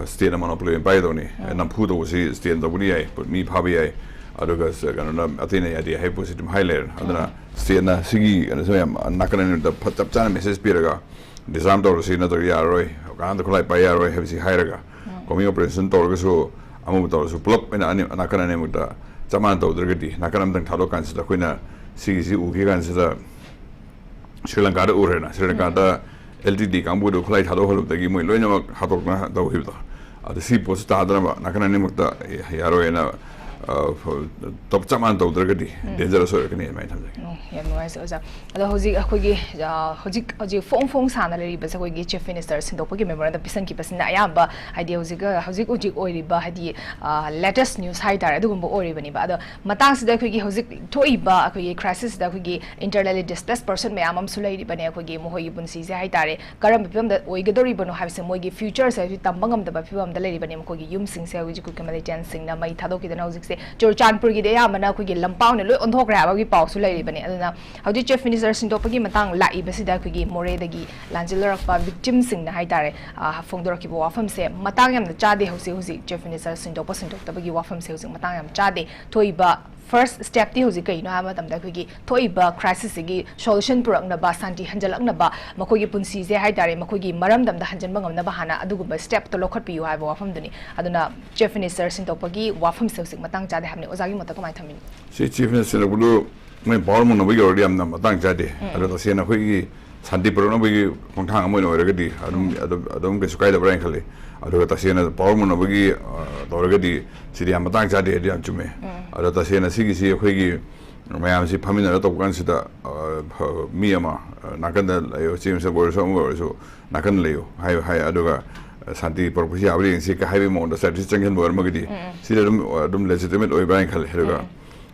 ꯁ꯭ꯇꯦꯠꯅ ꯃꯣꯅꯣꯄꯣꯂꯤ ꯑꯣꯏꯅ ꯄꯥꯏꯒꯗꯧꯅꯤ꯫ ꯅꯝꯐꯨ ꯇꯧꯕꯁꯤ ꯁ꯭ꯇꯦꯠꯅ ꯇꯧꯕꯗꯤ ꯌꯥꯏ, ꯃꯤ ꯐꯥꯕ ꯌꯥꯏ, ꯑꯗꯨꯒ ꯀꯩꯅꯣꯅ ꯑꯇꯩꯅ ꯌꯥꯗꯦ ꯍꯥꯏꯕ ꯄꯣꯠꯁꯤ ꯑꯗꯨꯝ ꯍꯥꯏ ꯂꯩꯔꯦ꯫ ꯑꯗꯨꯅ ꯁ꯭ꯇꯦꯠꯅ ꯁꯤꯒꯤ ꯀꯩꯅꯣꯁꯦ ꯌꯥꯝ ꯅꯥꯀꯟ ꯑꯅꯤꯗ ꯐ- ꯆꯞ ꯆꯥꯅ ꯃꯦꯁꯦꯖ ꯄꯤꯔꯒ ꯗꯤꯁꯥꯔꯝ ꯇꯧꯔꯁꯤ ꯅꯠꯇ꯭ꯔꯒ ꯌꯥꯔꯔꯣꯏ, ꯀꯅꯥꯝꯇ ꯈꯨꯠꯂꯥꯏ ꯄꯥꯏ ꯌꯥꯔꯔꯣꯏ ꯍꯥꯏꯕꯁꯤ ꯍꯥꯏꯔꯒ ꯀꯣꯃꯤꯡ ꯑꯣꯄꯔꯦꯁꯟ ꯇꯧꯔꯒꯁꯨ ꯑꯃꯕꯨ ꯇꯧꯔꯁꯨ ꯄꯨꯂꯞ ꯑꯣꯏꯅ ꯑꯅꯤ ꯅꯥꯀꯟ ꯑꯅꯤꯃꯛꯇ ꯆꯞ ꯃꯥꯟꯅ ꯇꯧꯗ꯭ꯔꯒꯗꯤ ꯅꯥꯀꯟ ꯑꯃꯇꯪ ꯊꯥꯗꯣꯛ ꯀꯥꯟꯁꯤꯗ ꯑꯩꯈꯣꯏꯅ ꯁꯤꯒꯤꯁꯤ ꯎꯈꯤ ꯀꯥꯟꯁꯤꯗ ꯁ꯭ꯔꯤ ꯂꯪꯀꯥꯗ ꯎꯔꯦꯅ, ꯁ꯭ꯔꯤ ꯂꯪꯀꯥꯗ ꯑꯦꯜ ꯇꯤ ꯇꯤ ꯀꯥꯡꯕꯨꯗꯨ ꯈꯨꯠꯂꯥꯏ ꯊꯥꯗꯣꯛꯍꯜꯂꯨꯕꯗꯒꯤ ꯃꯣꯏ ꯂꯣꯏꯅꯃꯛ ꯍꯥꯠꯇꯣꯛꯅ ꯇꯧꯈꯤꯕꯗꯣ꯫ ꯑꯗꯨ ꯁꯤ ꯄꯣꯠꯁꯤ ꯇꯥꯗꯅꯕ ꯅꯥꯀꯟ ꯑꯅꯤꯃꯛꯇ ꯌꯥꯔꯣꯏꯅ ꯇꯞ ꯆꯞ ꯃꯥꯟꯅ ꯇꯧꯗ꯭ꯔꯒꯗꯤ ꯗꯦꯟꯖꯔꯁ ꯑꯣꯏꯔꯛꯀꯅꯤ ꯑꯗꯨꯃꯥꯏꯅ ꯊꯝꯖꯒꯦ꯫ ꯎꯝ, ꯌꯥꯝ ꯅꯨꯡꯉꯥꯏꯖꯩ ꯑꯣꯖꯥ꯫ ꯑꯗꯣ ꯍꯧꯖꯤꯛ ꯑꯩꯈꯣꯏꯒꯤ ꯑ, ꯍꯧꯖꯤꯛ ꯍꯧꯖꯤꯛ ꯐꯣꯡ ꯐꯣꯡ ꯁꯥꯅ ꯂꯩꯔꯤꯕꯁꯦ ꯑꯩꯈꯣꯏꯒꯤ ꯆꯤꯐ ꯃꯤꯅꯤꯁꯇꯔ ꯁꯤꯟꯗꯣꯛꯄꯒꯤ ꯃꯦꯃꯣꯔꯦꯟꯗꯝ ꯄꯤꯁꯟꯈꯤꯕꯁꯤꯅ ꯑꯌꯥꯝꯕ ꯍꯥꯏꯗꯤ ꯍꯧꯖꯤꯛ ꯍꯧꯖꯤꯛ ꯍꯧꯖꯤꯛ ꯑꯣꯏꯔꯤꯕ ꯍꯥꯏꯗꯤ ꯂꯦꯇꯦꯁ ꯅ꯭ꯌꯨꯁ ꯍꯥꯏꯇꯥꯔꯦ ꯑꯗꯨꯒꯨꯝꯕ ꯑꯣꯏꯔꯤꯕꯅꯦꯕ꯫ ꯑꯗꯣ ꯃꯇꯥꯡꯁꯤꯗ ꯑꯩꯈꯣꯏꯒꯤ ꯍꯧꯖꯤꯛ ꯊꯣꯛꯏꯕ ꯑꯩꯈꯣꯏꯒꯤ ꯀ꯭ꯔꯥꯏꯁꯤꯁꯇ ꯑꯩꯈꯣꯏꯒꯤ ꯏꯟꯇꯔꯅꯦꯂꯤ ꯗꯤꯁꯄ꯭ꯂꯦꯁ ꯄꯔꯁꯟ ꯃꯌꯥꯝ ꯑꯃꯁꯨ ꯂꯩꯔꯤꯕꯅꯦ꯫ ꯑꯩꯈꯣꯏꯒꯤ ꯃꯈꯣꯏꯒꯤ ꯄꯨꯟꯁꯤꯁꯦ ꯍꯥꯏꯇꯥꯔꯦ ꯀꯔꯝꯕ ꯐꯤꯕꯝꯗ ꯑꯣꯏꯒꯗꯧꯔꯤꯕꯅꯣ ꯍꯥꯏꯕꯁꯦ ꯃꯣꯏꯒꯤ ꯐ꯭ꯌꯨꯆꯔꯁꯦ ꯍꯧꯖꯤꯛ ꯇꯝꯕ ꯉꯝꯗꯕ ꯐꯤꯕꯝꯗ ꯂꯩꯔꯤꯕꯅꯦ꯫ ꯃꯈꯣꯏꯒꯤ ꯌꯨꯝꯁꯤꯡꯁꯦ ꯍꯧꯖꯤꯛ ꯑꯩꯈꯣꯏꯒꯤ ꯃꯤꯂꯤꯇꯦꯟꯁꯤꯡꯅ ꯃꯩ ꯊꯥꯗꯣꯛꯈꯤꯗꯅ ꯍꯧꯖꯤꯛꯁꯦ ꯆꯨꯔꯆꯥꯟꯄꯨꯔꯒꯤꯗꯤ ꯑꯌꯥꯝꯕꯅ ꯑꯩꯈꯣꯏꯒꯤ ꯂꯝꯄꯥꯛ ꯑꯣꯏꯅ ꯂꯣꯏ ꯑꯣꯟꯊꯣꯛꯈ꯭ꯔꯦ ꯍꯥꯏꯕꯒꯤ ꯄꯥꯎꯁꯨ ꯂꯩꯔꯤꯕꯅꯦ꯫ ꯑꯗꯨꯅ ꯍꯧꯖꯤꯛ ꯆꯤꯐ ꯃꯤꯅꯤꯁꯇꯔ ꯁꯤꯟꯗꯣꯛꯄꯒꯤ ꯃꯇꯥꯡ ꯂꯥꯛꯏꯕꯁꯤꯗ ꯑꯩꯈꯣꯏꯒꯤ ꯃꯣꯔꯦꯗꯒꯤ ꯂꯥꯟꯖꯦꯜꯂꯔꯛꯄ ꯚꯤꯛꯇꯤꯝꯁꯤꯡꯅ ꯍꯥꯏꯇꯥꯔꯦ, ꯑ, ꯐꯣꯡꯗꯣꯔꯛꯈꯤꯕ ꯋꯥꯐꯝꯁꯦ ꯃꯇꯥꯡ ꯌꯥꯝꯅ ꯆꯥꯗꯦ꯫ ꯍꯧꯖꯤꯛ ꯍꯧꯖꯤꯛ ꯆꯤꯐ ꯃꯤꯅꯤꯁꯇꯔ ꯁꯤꯟꯗꯣꯛꯄ ꯁꯤꯟꯗꯣꯛꯇꯕꯒꯤ ꯋꯥꯐꯝꯁꯦ ꯍꯧꯖꯤꯛ ꯃꯇꯥꯡ ꯌꯥꯝ ꯆꯥꯗꯦ꯫ ꯊꯣꯛꯏꯕ ꯐꯥꯔꯁ ꯁ꯭ꯇꯦꯞꯇꯤ ꯍꯧꯖꯤꯛ ꯀꯩꯅꯣ ꯍꯥꯏꯕ ꯃꯇꯝꯗ ꯑꯩꯈꯣꯏꯒꯤ ꯊꯣꯛꯏꯕ ꯀ꯭ꯔꯥꯏꯁꯤꯁꯁꯤꯒꯤ ꯁꯣꯂꯨꯁꯟ ꯄꯨꯔꯛꯅꯕ, ꯁꯥꯟꯇꯤ ꯍꯟꯖꯜꯂꯛꯅꯕ, ꯃꯈꯣꯏꯒꯤ ꯄꯨꯟꯁꯤꯁꯦ ꯍꯥꯏꯇꯥꯔꯦ ꯃꯈꯣꯏꯒꯤ ꯃꯔꯝꯗꯝꯗ ꯍꯟꯖꯟꯕ ꯉꯝꯅꯕ ꯍꯥꯟꯅ ꯑꯗꯨꯒꯨꯝꯕ ꯁ꯭ꯇꯦꯞꯇꯣ ꯂꯧꯈꯠꯄꯤꯌꯨ ꯍꯥꯏꯕ ꯋꯥꯐꯝꯗꯨꯅꯤ꯫ ꯑꯗꯨꯅ ꯆꯤꯐ ꯃꯤꯅꯤꯁꯇꯔ ꯁꯤꯟꯗꯣꯛꯄꯒꯤ ꯋꯥꯐꯝꯁꯦ ꯍꯧꯖꯤꯛ ꯃꯇꯥꯡ ꯆꯥꯗꯦ ꯍꯥꯏꯕꯅꯤ꯫ ꯑꯣꯖꯥꯒꯤ ꯃꯣꯠꯇ ꯀꯃꯥꯏꯅ ꯊꯝꯕꯤꯅꯤ? ꯁꯤ ꯆꯤꯐ ꯃꯤꯅꯤꯁꯇꯔ ꯁꯤꯟꯗꯣꯛꯄꯗꯨ ꯃꯣꯏ ꯄꯋꯥꯔ ꯃꯨꯟꯅꯕ ꯌꯧꯔꯗꯤ ꯌꯥꯝꯅ ꯃꯇꯥꯡ ꯆꯥꯗꯦ꯫ ꯑꯗꯣ ꯇꯁꯦꯡꯅ ꯑꯩꯈꯣꯏꯒꯤ ꯁꯥꯟꯇꯤ ꯄꯨꯔꯛꯅꯕꯒꯤ ꯈꯣꯡꯊꯥꯡ ꯑꯃ ꯑꯣꯏꯅ ꯑꯣꯏꯔꯒꯗꯤ ꯑꯗꯨꯝ ꯑꯗꯨꯝ ꯑꯗꯨꯝ ꯀꯩꯁꯨ ꯀꯥꯏꯗꯕ꯭ꯔꯥ ꯍꯥꯏꯅ ꯈꯜꯂꯤ꯫ ꯑꯗꯨꯒ ꯇꯁꯦꯡꯅ ꯄꯋꯥꯔ ꯃꯨꯟꯅꯕꯒꯤ ꯑ, ꯇꯧꯔꯒꯗꯤ ꯁꯤꯗꯤ ꯌꯥꯝ ꯃꯇꯥꯡ ꯆꯥꯗꯦ ꯍꯥꯏꯗꯤ ꯌꯥꯝ ꯆꯨꯝꯃꯦ꯫ ꯑꯗꯣ ꯇꯁꯦꯡꯅ ꯁꯤꯒꯤꯁꯤ ꯑꯩꯈꯣꯏꯒꯤ ꯃꯌꯥꯝꯁꯤ ꯐꯝꯃꯤꯟꯅꯔ ꯇꯧꯕ ꯀꯥꯟꯁꯤꯗ ꯑ, ꯐ- ꯃꯤ ꯑꯃ ꯑ, ꯅꯥꯀꯟꯗ ꯂꯩꯌꯣ, ꯆꯤꯐ ꯃꯤꯅꯤꯁꯇꯔꯕꯨ ꯑꯣꯏꯔꯁꯨ ꯑꯃ ꯑꯣꯏꯔꯁꯨ ꯅꯥꯀꯟꯗ ꯂꯩꯌꯣ ꯍꯥꯏ ꯍꯥꯏ꯫ ꯑꯗꯨꯒ ꯑ, ꯁꯥꯟꯇꯤ ꯄꯨꯔꯛꯄꯁꯤ ꯌꯥꯕ꯭ꯔꯥ ꯌꯦꯡꯁꯤ ꯀ ꯍꯥꯏꯕꯒꯤ ꯃꯑꯣꯡꯗ ꯁꯥꯏꯟꯇꯤꯁ ꯆꯪꯁꯤꯟꯕ ꯑꯣꯏꯔꯝꯃꯒꯗꯤ ꯁꯤꯗꯤ ꯑꯗꯨꯝ ꯑꯗꯨꯝ ꯂꯦꯖꯤꯇꯤꯃꯦꯠ ꯑꯣꯏꯕ꯭ꯔꯥ ꯍꯥꯏꯅ ꯈꯜꯂꯤ꯫ ꯑꯗꯨꯒ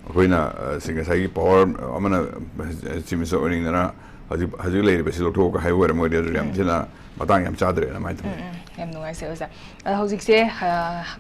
ꯑꯩꯈꯣꯏꯅ ꯑ, ꯁꯤ ꯉꯁꯥꯏꯒꯤ ꯄꯋꯥꯔ ꯑꯃꯅ ꯆꯤꯐ ꯃꯤꯅꯤꯁꯇꯔ ꯑꯣꯏꯅꯤꯡꯗꯅ ꯍꯧꯖꯤꯛ ꯍꯧꯖꯤꯛ ꯂꯩꯔꯤꯕꯁꯤ ꯂꯧꯊꯣꯛꯑꯒ ꯍꯥꯏꯕ ꯑꯣꯏꯔꯝꯃꯣꯏꯗꯤ ꯑꯗꯨ ꯌꯥꯝ ꯊꯤꯅ ꯃꯇꯥꯡ ꯌꯥꯝ ꯆꯥꯗ꯭ꯔꯦꯅ ꯑꯗꯨꯃꯥꯏꯅ ꯊꯝꯖꯩ꯫ ꯎꯝ, ꯌꯥꯝ ꯅꯨꯡꯉꯥꯏꯖꯩ ꯑꯣꯖꯥ꯫ ꯑꯗꯣ ꯍꯧꯖꯤꯛꯁꯦ ꯑ,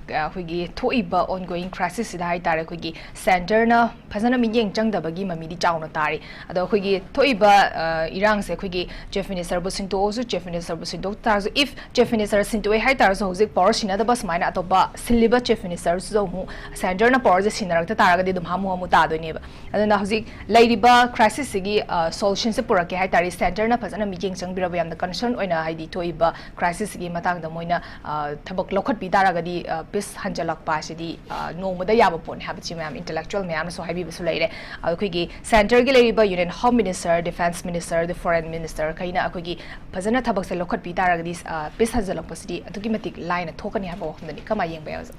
ꯑꯩꯈꯣꯏꯒꯤ ꯊꯣꯛꯏꯕ ꯑꯣꯟꯒꯣꯌꯤꯡ ꯀ꯭ꯔꯥꯏꯁꯤꯁꯁꯤꯗ ꯍꯥꯏꯇꯥꯔꯦ, ꯑꯩꯈꯣꯏꯒꯤ ꯁꯦꯟꯇꯔꯅ ꯐꯖꯅ ꯃꯤꯠꯌꯦꯡ ꯆꯪꯗꯕꯒꯤ ꯃꯃꯤꯗꯤ ꯆꯥꯎꯅ ꯇꯥꯔꯤ꯫ ꯑꯗꯣ ꯑꯩꯈꯣꯏꯒꯤ ꯊꯣꯛꯏꯕ ꯑ, ꯏꯔꯥꯡꯁꯦ ꯑꯩꯈꯣꯏꯒꯤ ꯆꯤꯐ ꯃꯤꯅꯤꯁꯇꯔꯕꯨ ꯁꯤꯟꯇꯣꯛꯑꯁꯨ, ꯆꯤꯐ ꯃꯤꯅꯤꯁꯇꯔꯕꯨ ꯁꯤꯟꯇꯣꯛ ꯇꯥꯔꯁꯨ, ꯏꯐ ꯆꯤꯐ ꯃꯤꯅꯤꯁꯇꯔ ꯁꯤꯟꯇꯣꯛꯑꯦ ꯍꯥꯏ ꯇꯥꯔꯁꯨ, ꯍꯧꯖꯤꯛ ꯄꯋꯥꯔ ꯁꯤꯟꯅꯗꯕ ꯁꯨꯃꯥꯏꯅ ꯑꯇꯣꯞꯄ ꯁꯤꯜꯂꯤꯕ ꯆꯤꯐ ꯃꯤꯅꯤꯁꯇꯔꯁꯨ ꯑꯃꯨꯛ ꯁꯦꯟꯇꯔꯅ ꯄꯋꯥꯔꯁꯦ ꯁꯤꯟꯅꯔꯛꯇ ꯇꯥꯔꯒꯗꯤ ꯑꯗꯨꯝ ꯍꯥꯃꯨ ꯍꯥꯃꯨ ꯇꯥꯗꯣꯏꯅꯦꯕ꯫ ꯑꯗꯨꯅ ꯍꯧꯖꯤꯛ ꯂꯩꯔꯤꯕ ꯀ꯭ꯔꯥꯏꯁꯤꯁꯁꯤꯒꯤ ꯁꯣꯂꯨꯁꯟꯁꯦ ꯄꯨꯔꯛꯀꯦ ꯍꯥꯏ ꯇꯥꯔꯗꯤ, ꯁꯦꯟꯇꯔꯅ ꯐꯖꯅ ꯃꯤꯠꯌꯦꯡ ꯆꯪꯕꯤꯔꯕ, ꯌꯥꯝꯅ ꯀꯟꯁꯔꯟ ꯑꯣꯏꯅ, ꯍꯥꯏꯗꯤ ꯊꯣꯛꯏꯕ ꯀ꯭ꯔꯥꯏꯁꯤꯁꯁꯤꯒꯤ ꯃꯇꯥꯡꯗ ꯃꯣꯏꯅ ꯑ, ꯊꯕꯛ ꯂꯧꯈꯠꯄꯤ ꯇꯥꯔꯒꯗꯤ, ꯑ, ꯄꯤꯁ ꯍꯟꯖꯜꯂꯛꯄ ꯍꯥꯏꯁꯤꯗꯤ, ꯑ, ꯅꯣꯡꯃꯗ ꯌꯥꯕ ꯄꯣꯠꯅꯤ ꯍꯥꯏꯕꯁꯤ ꯃꯌꯥꯝ ꯏꯟꯇꯦꯂꯦꯛꯆꯨꯋꯦꯜ ꯃꯌꯥꯝꯅꯁꯨ ꯍꯥꯏꯕꯤꯕꯁꯨ ꯂꯩꯔꯦ꯫ ꯑꯗꯣ ꯑꯩꯈꯣꯏꯒꯤ ꯁꯦꯟꯇꯔꯒꯤ ꯂꯩꯔꯤꯕ union home minister, defence minister, ꯑꯗꯩ ꯐꯣꯔꯦꯟ ꯃꯤꯅꯤꯁꯇꯔ ꯈꯩꯅ ꯑꯩꯈꯣꯏꯒꯤ ꯐꯖꯅ ꯊꯕꯛꯁꯦ ꯂꯧꯈꯠꯄꯤ ꯇꯥꯔꯒꯗꯤ, ꯑ, ꯄꯤꯁ ꯍꯟꯖꯜꯂꯛꯄꯁꯤꯗꯤ ꯑꯗꯨꯛꯀꯤ ꯃꯇꯤꯛ ꯂꯥꯏꯅ ꯊꯣꯛꯀꯅꯤ ꯍꯥꯏꯕ ꯋꯥꯐꯝꯗꯅꯤ꯫ ꯀꯃꯥꯏꯅ ꯌꯦꯡꯕ ꯌꯥꯏ ꯑꯣꯖꯥ?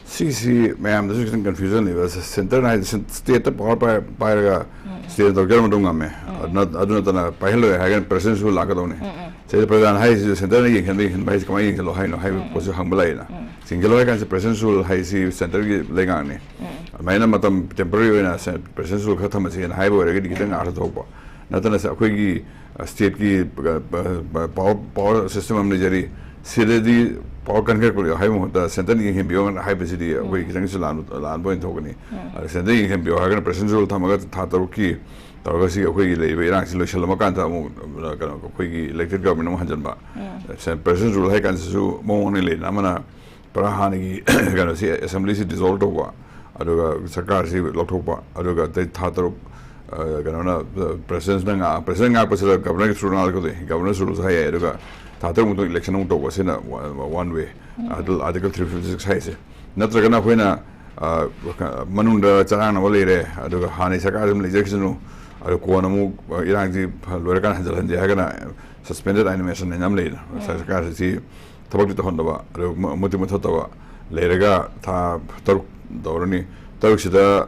ꯁꯤꯁꯤ ꯃꯌꯥꯝꯗꯁꯨ ꯈꯤꯇꯪ ꯀꯟꯐ꯭ꯌꯨꯖꯟ ꯂꯩꯕ꯫ ꯁꯦꯟꯇꯔꯅ ꯍꯥꯏꯗꯤ ꯁꯦꯟ- ꯁ꯭ꯇꯦꯠꯇ ꯄꯋꯥꯔ ꯄꯥꯏ- ꯄꯥꯏꯔꯒ ꯁ꯭ꯇꯦꯠꯅ ꯇꯧꯖꯔꯝꯕ ꯑꯗꯨꯝ ꯉꯝꯃꯦ꯫ ꯑꯗꯨꯅ ꯑꯗꯨ ꯅꯠꯇꯅ ꯄꯥꯏꯍꯜꯂꯣꯏ ꯍꯥꯏꯔꯒꯅ ꯄ꯭ꯔꯁꯤꯗꯦꯟꯁꯨ ꯂꯥꯛꯀꯗꯧꯅꯤ꯫ ꯁꯤꯗ ꯄ꯭ꯔꯖꯥꯅ ꯍꯥꯏꯔꯤꯁꯤꯁꯨ ꯁꯦꯟꯇꯔꯅ ꯌꯦꯡꯁꯤꯟꯕ ꯌꯦꯡꯁꯤꯟꯕ ꯍꯥꯏꯁꯦ ꯀꯃꯥꯏꯅ ꯌꯦꯡꯁꯤꯜꯂꯣ ꯍꯥꯏꯅꯣ ꯍꯥꯏꯕ ꯄꯣꯠꯁꯨ ꯍꯪꯕ ꯂꯩꯅ꯫ ꯌꯦꯡꯁꯤꯜꯂꯣ ꯍꯥꯏ ꯀꯥꯟꯁꯦ ꯄ꯭ꯔꯁꯤꯗꯦꯟꯁꯨ ꯍꯥꯏꯁꯤ ꯁꯦꯟꯇꯔꯒꯤ ꯂꯩꯉꯥꯛꯅꯤ꯫ ꯑꯗꯨꯃꯥꯏꯅ ꯃꯇꯝ ꯇꯦꯝꯄꯔꯔꯤ ꯑꯣꯏꯅ ꯁꯦ- ꯄ꯭ꯔꯁꯤꯗꯦꯟꯁꯨ ꯈꯔ ꯊꯝꯃꯁꯦꯅ ꯍꯥꯏꯕ ꯑꯣꯏꯔꯒꯗꯤ ꯈꯤꯇꯪ ꯉꯥꯛꯇ ꯊꯣꯛꯄ꯫ ꯅꯠꯇꯅ ꯁ- ꯑꯩꯈꯣꯏꯒꯤ ꯁ꯭ꯇꯦꯠꯀꯤ ꯄ- ꯄ- ꯄ- ꯄꯋꯥꯔ ꯄꯋꯥꯔ ꯁꯤꯁꯇꯦꯝ ꯑꯃ ꯂꯩꯖꯔꯤ꯫ ꯁꯤꯗꯗꯤ ꯄꯋꯥꯔ ꯀꯟꯈꯠꯂꯛꯄꯗꯣ ꯍꯥꯏꯕ ꯃꯍꯨꯠꯇ ꯁꯦꯟꯇꯔꯅ ꯌꯦꯡꯁꯤꯟꯕꯤꯌꯣ ꯍꯥꯏꯕꯁꯤꯗꯤ ꯑꯩꯈꯣꯏ ꯈꯤꯇꯪꯁꯨ ꯂꯥꯟꯕ ꯂꯥꯟꯕ ꯑꯣꯏꯅ ꯊꯣꯛꯀꯅꯤ꯫ ꯑꯗ ꯁꯦꯟꯇꯔ ꯌꯦꯡꯁꯤꯟꯕꯤꯌꯣ ꯍꯥꯏꯔꯒꯅ ꯄ꯭ꯔꯁꯤꯗꯦꯟꯁꯨ ꯊꯝꯃꯒ ꯊꯥ ꯇꯔꯨꯛꯀꯤ ꯇꯧꯔꯒ ꯁꯤ ꯑꯩꯈꯣꯏꯒꯤ ꯂꯩꯔꯤꯕ ꯏꯔꯥꯡꯁꯤ ꯂꯣꯏꯁꯤꯜꯂ ꯀꯥꯟꯗ ꯑꯃꯨꯛ ꯀꯩꯅꯣ ꯑꯩꯈꯣꯏꯒꯤ ꯏꯂꯦꯛꯇꯦꯠ ꯒꯕꯔꯟꯃꯦꯟ ꯑꯃꯨꯛ ꯍꯟꯖꯤꯟꯕ꯫ ꯁꯦ- ꯄ꯭ꯔꯁꯤꯗꯦꯟꯁ ꯔꯨꯜ ꯍꯥꯏ ꯀꯥꯟꯁꯤꯁꯨ ꯃꯑꯣꯡ ꯑꯅꯤ ꯂꯩꯗꯅ, ꯑꯃꯅ ꯄꯨꯔꯥ ꯍꯥꯟꯅꯒꯤ ꯀꯩꯅꯣꯁꯤ, ꯑꯦꯁꯦꯝꯕ꯭ꯂꯤꯁꯤ ꯗꯤꯖꯣꯜꯕ ꯇꯧꯕ, ꯑꯗꯨꯒ ꯁꯔꯀꯥꯔꯁꯤ ꯂꯧꯊꯣꯛꯄ, ꯑꯗꯨꯒ ꯑꯇꯩ ꯊꯥ ꯇꯔꯨꯛ ꯑ, ꯀꯩꯅꯣꯅ ꯄ꯭ꯔꯁꯤꯗꯦꯟꯁꯅ ꯉꯥ- ꯄ꯭ꯔꯁꯤꯗꯦꯟ ꯉꯥꯛꯄꯁꯤꯗ ꯒꯕꯔꯅꯔꯒꯤ ꯔꯨꯜ ꯉꯥꯛꯀꯗꯣꯏ, ꯒꯕꯔꯅꯔꯁ ꯔꯨꯜꯁ ꯍꯥꯏ ꯌꯥꯏ꯫ ꯑꯗꯨꯒ ꯊꯥ ꯇꯔꯨꯛ ꯃꯇꯨꯡ ꯏꯂꯦꯛꯁꯟ ꯑꯃꯨꯛ ꯇꯧꯕ, ꯁꯤꯅ ꯋꯥꯟ ꯋꯦ꯫ ꯑꯥꯔꯇꯤꯀꯜ ꯊ꯭ꯔꯤ ꯐꯤꯐꯇꯤ ꯁꯤꯛꯁ ꯍꯥꯏꯁꯦ꯫ ꯅꯠꯇ꯭ꯔꯒꯅ ꯑꯩꯈꯣꯏꯅ ꯑ, ꯃꯅꯨꯡꯗ ꯆꯔꯥꯡꯅꯕ ꯂꯩꯔꯦ, ꯑꯗꯨꯒ ꯍꯥꯟꯅꯒꯤ ꯁꯔꯀꯥꯔ ꯑꯗꯨꯝ ꯂꯩꯖꯈꯤꯁꯅꯨ, ꯑꯗꯨ ꯀꯣꯟꯅ ꯑꯃꯨꯛ, ꯑ, ꯏꯔꯥꯡꯁꯤ ꯂꯣꯏꯔꯀꯥꯟꯗ ꯍꯟꯖꯤꯜꯍꯟꯁꯦ ꯍꯥꯏꯔꯒꯅ ꯁꯁꯄꯦꯟꯗꯦꯠ ꯑꯦꯅꯤꯃꯦꯁꯟ ꯍꯥꯏꯅ ꯑꯃ ꯂꯩꯗꯅ, ꯁꯔꯀꯥꯔꯁꯤ ꯊꯕꯛꯇꯤ ꯇꯧꯍꯟꯗꯕ, ꯑꯗꯨ ꯃ- ꯃꯨꯠꯇꯤ ꯃꯨꯠꯊꯠꯇꯕ, ꯂꯩꯔꯒ ꯊꯥ ꯇꯔꯨꯛ ꯇꯧꯔꯅꯤ꯫ ꯇꯔꯨꯛꯁꯤꯗ